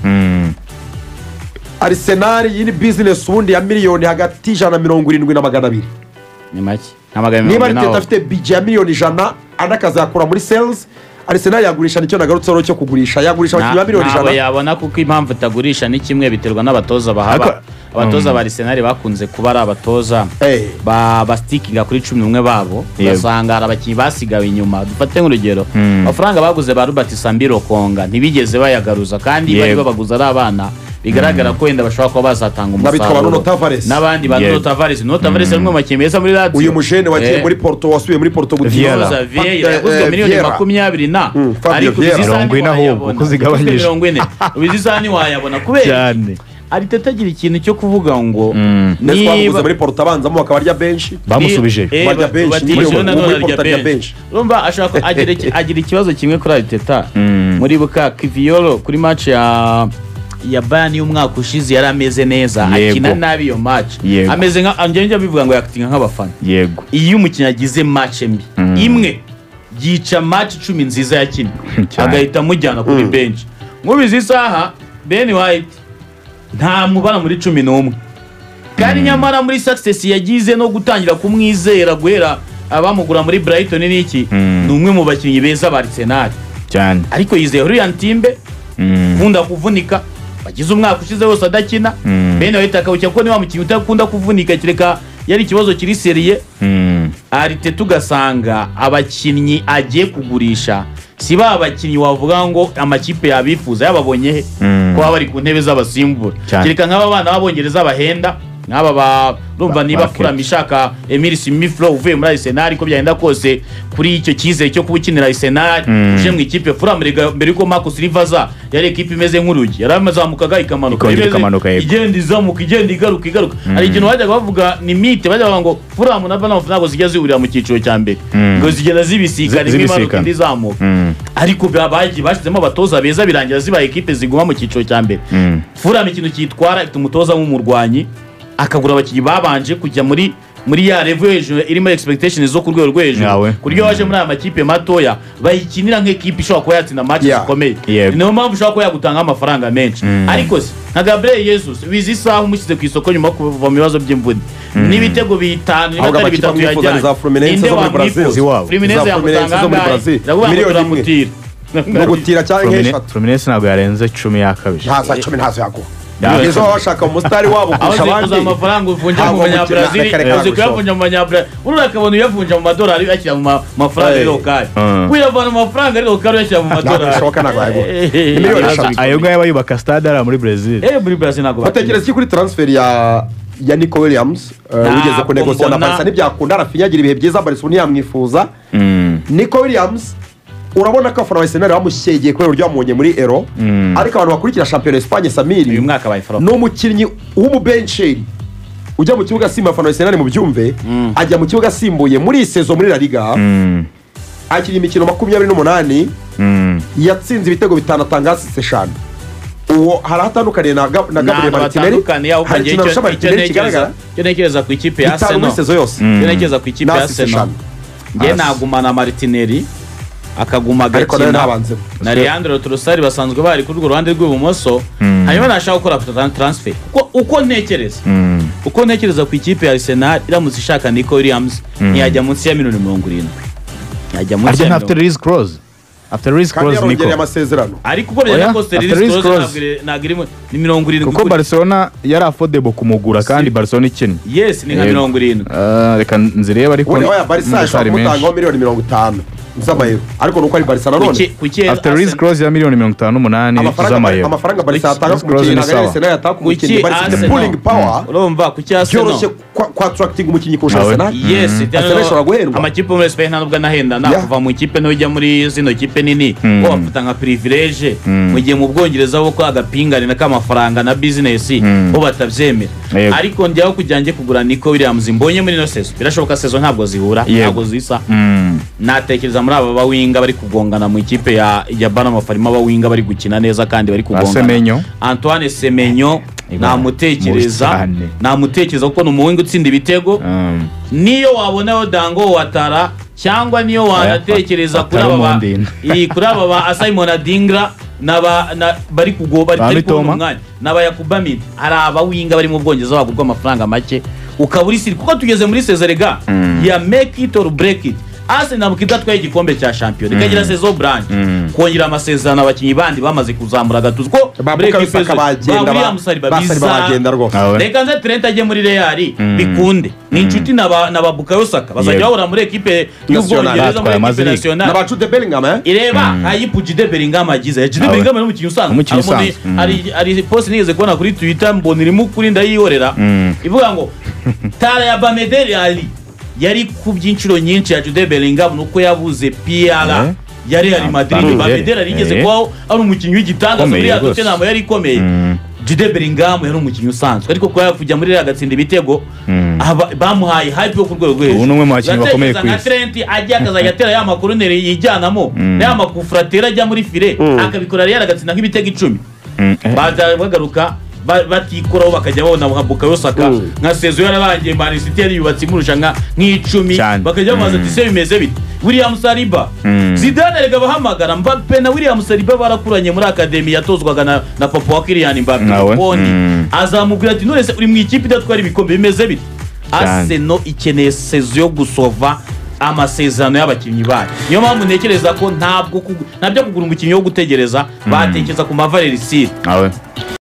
Arsenal iyi ni business ubundi ya miliyoni hagati 170 na 200. Ni make, nka magana Niba mirongo Arteta ine. afite budget ya miliyoni 100, andi akazayakura muri sales, Arsenal yagurisha. Nicyo nagarutseho cyo kugurisha, yagurisha abakinnyi ba miliyoni Ntabwo 100. yabona, kuko impamvu itagurisha ni kimwe, biterwa n'abatoza bahaba. Abatoza ba Arsenal bakunze kuba ari abatoza bastickinga kuri 11 babo. Ugasanga hari abakinnyi basigawe inyuma. Dufate nk'urugero, amafaranga baguze ba Robert Sambi Lokonga ntibigeze bayagaruza, kandi bari babaguze ari abana bigaragara ko wenda bashobora kuba bazatanga N'abitwa ba Nuno umusaruro. Tavares. N'abandi ba Nuno Tavares. Nuno Tavares ni umwe mu bakinnyi beza muri Lazio. Uyu mujene wagiye muri Porto, wasubiye muri Porto gukina. Vieira. Rosa Vieira yaguzwe miliyoni Vieira. 20 na Fabio ariko Vieira. ubu izi saha 40 ahubwo, ntiwayabona. kuko zigabanyije. 40, ubu izi saha ntiwayabona kubera Cyane. Arteta agira ikintu cyo kuvuga ngo Ndetse twamuguze niba muri Porto abanzamo bakaba arya benshi. Bamusubije. Barya benshi, batishyura muri nanone muri arya Porto arya benshi. benshi. Urumva ashaka agira ikibazo kimwe kuri Arteta. Muri buka Kiviolo kuri match ya Bayern y'umwaka ushize yari ameze neza, akina nabi iyo match. Ameze nka njye bivuga ngo yakitinga nk'abafana. Iyo umukinnyi agize match mbi imwe, yica match 10 nziza yakinnye, agahita amujyana kuri bench. Nk'ubu isaha Ben White nta mubara muri 11, kandi nyamara muri success yagize no gutangira kumwizera guhera abamugura muri Brighton n'iki, ni umwe mu bakinnyi beza ba Arsenal. Ariko yizeye Jurrien Timber ukunda kuvunika, wagize umwaka ushize wose adakina. Ben White akawukina kuko niba mukinnyi utakunda kuvunika, kereka yari ikibazo kiri sérieux. Arteta ugasanga abakinnyi agiye kugurisha si ba bakinnyi wavuga ngo amakipe yabifuza yababonye he, ko baba bari ku ntebe z'abasimbura. Kereka nk'aba bana b'abongereza bahenda nk'aba ba urumva niba Fulham ishaka Emile Smith Rowe uvuye muri Arsenal, ko byagenda kose kuri icyo cyizere cyo kuba ukinira Arsenal uje mu ikipe Fulham, rega mbere yuko Marco Silva aza yari ikipe imeze nk'urugi, yaramazamukaga ikamanuka. Ikongera ikamanuka, yego. Igenda izamuka, igenda igaruka igaruka. Hari ikintu bajyaga bavuga ni mythe, bajyaga bavuga ngo Fulham na Bournemouth ntabwo zijya zihurira mu cyiciro cya mbere, ngo zigenda zibisikana, imwe imanuka Zibisikana. indi izamuka. Ariko bagiye bashyizemo abatoza beza, birangira zibaye ekipe ziguma mu cyiciro cya mbere. Fulham ikintu cyitwara, ifite umutoza w'umurwanyi, akagura abakinnyi babanje kujya muri ya level yo hejuru irimo expectation zo ku rwego rwo hejuru, ku buryo waje muri aya makipe matoya bayikinira nk'ekipe ishobora kuba yatsinda match zikomeye. Niyo mpamvu ushobora kuba yagutanga amafaranga menshi. Ariko se nka Gabriel Jesus wize isaha umushyize ku isoko nyuma yo kuva mu bibazo by'imvune n'ibitego bitanu, niba Ahubwo atari amakipe bitatu amwifuza ni yajyanye, za Fluminense ninde zo muri wamwifuza? Brazil. Iwabo. Fluminense Za Fluminense yamutanga zo muri angahe? Brazil. Iravuga ngo Miliyoni imwe. turamutira. No gutira cyangwa nk'eshatu. Fluminense ntabwo yarenze 10 yakabije. Ntazo 10 ntazo yaguha. Nizo baba bashaka umusitari wabo kurusha aho abandi. uzi amafaranga uvunja mu Ntabwo manyabrazil, reka, reka, uzi kuyavunja mu manyabrazil, urura akabona uyavunja mu madolari uyashyira mu mafaranga Hey. lokali, uyavana mu mafaranga ari lokali uyashyira mu Ntabwo madolari. bishoboka, ntabwo yagura. Ni miliyoni 3. Ayo ngayo aba yubaka stade ariya muri Brazil. Muri Brazil ntabwo Batekereza iki kuri transfer ya Nico Williams, Ntabwo wigeze kunegosiya na mbona- Barca ntibyakunda, Rafinha agira ibihe byiza, Barca ntiyamwifuza. Nico Williams urabona ko abafana ba Arsenal bamushyegeye kubera uburyo bamubonye muri Euro, ariko abantu bakurikira shampiyona Espagne, Samiri, Uyu mwaka abaye flop. ni umukinnyi w'umubencheri ujya mu kibuga asimbuye. Abafana ba Arsenal mu byumve, ajya mu kibuga asimbuye. Muri iyi saison muri La Liga akina imikino 28, yatsinze ibitego 5, atanga assists 5. Uwo hari aho atandukaniye na Gabriel Ntabwo Martinelli? batandukaniye, ahubwo Hari njye ikintu arusha icyo Martinelli ntekereza kigaragara? icyo ntekereza ku ikipe ya 5 muri Arsenal, saison yose icyo ntekereza ku ikipe na ya assists Arsenal, 5. njye nagumana Martinelli akaguma Ariko nawe agakina ntabanzemo. na Leandro Trossard basanzwe bari kuri urwo ruhande rw'ibumoso, hanyuma nashaka gukora transfer, kuko uko ntekereza ku ikipe ya Arsenal, iramutse ishaka Nico Williams ntiyajya munsi ya miliyoni 70, ntiyajya munsi Ariko ya nta afite 70. release clause, afite release Kandi clause yarongereye Nico. amasezerano. Ariko uko byagenda Oya, kose after release release clause clause. ntabwo irimo, ni 70. Kuko Barcelona yari affordable kumugura kandi Barcelona ikennye. Yes, ni nka Yego. 70. Ah, reka nzirebe, ariko Ubundi oya, Barca ndetse ishobora hari menshi. kumutangaho miliyoni 50 z'amayero, ariko nuko ari Barca nanone. Kuki Afite release clause ya miliyoni 58 Amafaranga z'amayero. amafaranga Barca yatanga ku Release clause mukinnyi ni ntabwo ari sawa. Arsenal yatanga ku mukinnyi. Kuki Barca ifite Arsenal? pulling power, Urumva kuki Arsenal byoroshye kwa attracting umukinnyi kurusha Nawe. Arsenal. Yes. Arsenal ishobora guhendwa. Amakipe muri Spain nta nubwo anahenda nta kuva mu ikipe nto ujya muri zino kipe nini, ko bafata nka privilege, mu gihe mu Bwongereza bo ko agapingane k'amafaranga na business bo batabyemera. Yego. Ariko njyaho kugira njye kugura Nico Williams mbonye muri ino saison, birashoboka, saison ntabwo zihura, Yego. ntabwo zisa. Natekereza muri aba bawinga bari kugongana mu ikipe ya Bournemouth, harimo abawinga bari gukina neza kandi bari kugongana. Semenyo. Antoine Semenyo Iba, namutekereza. mubi cyane. Namutekereza kuko ni umuwinga utsinda ibitego. Niyo wabonayo Dango Watara, cyangwa niyo wanatekereza kuri aba ba Watara. Kuri aba ba Simon Adingra n'aba bari kugo bari Ba bari kubona Mitoma. umwanya n'aba Yakuba Midi, hari abawinga bari mu Bwongereza bagurwa amafaranga make ukaba uri siri, kuko tugeze muri sezerega ya make it or break it. Arsenal idatwaye igikombe cya shampiyona, ikagira saison blanche, kongera amasezerano abakinnyi bandi bamaze kuzamura agatuza ko Ba break Bukayo it Saka saison, bagenda, ba William Saliba ba Saliba bagenda rwose. Awe. Reka nze Trent ajye muri Real bikunde, ni inshuti na ba Bukayo Saka bazajya Yego. bahura muri ekipe y'Ubwongereza, muri Batwaye ekipe Amazi League. nationale. Na ba Jude Bellingham, eh? Ireba hayipu Jude Bellingham agize. Jude Awe. Bellingham ni umukinnyi usanzwe. Umukinnyi Hari usanzwe. hari post nigeze kubona kuri Twitter, mbona irimo ukuri, ndayihorera, ivuga ngo tara ya Bamederi Ali yari ku by'inshuro nyinshi ya Jude Bellingham, nuko yabuze PR ya Real Madrid. Bamederi. Bamederi yarigeze kubaho ari umukinnyi w'igitangaza Ukomeye muri ya rwose. Tottenham yari ikomeye. Jude Bellingham yari umukinnyi usanzwe, ariko kuba kujya muri Real agatsinda ibitego, bamuhaye hype yo ku rwego rwo hejuru. Ubu ni umwe mu bakinnyi bakomeye Uratekereza ku nka isi. Trent ajya akazajya atera ya makoroneri yijyanamo na ya makufra atera ajya muri file, akabikora Real agatsinda nk'ibitego 10, baza bagaruka batikoraho, bakajya babona nka Bukayo Saka, nka saison yararangiye Man City yari yubatse imurusha nk'icumi, Cyane. bakajya bamubaza ati: "Se bimeze bite William Saliba?" Zidane erega abahamagara Mbappe na William Saliba barakuranye muri academy yatozwaga na papa wa Kylian Mbappe. Nawe. Boni azamubwira ati: "None se uri mu ikipe idatwara ibikombe, bimeze bite?" Cyane. Arsenal ikeneye saison yo gusova amasezerano y'abakinnyi bayo. Niyo mpamvu ntekereza ko ntabwo ntabyo kugura umukinnyi wo gutegereza, batekereza ku ma valeur sûre. Awe.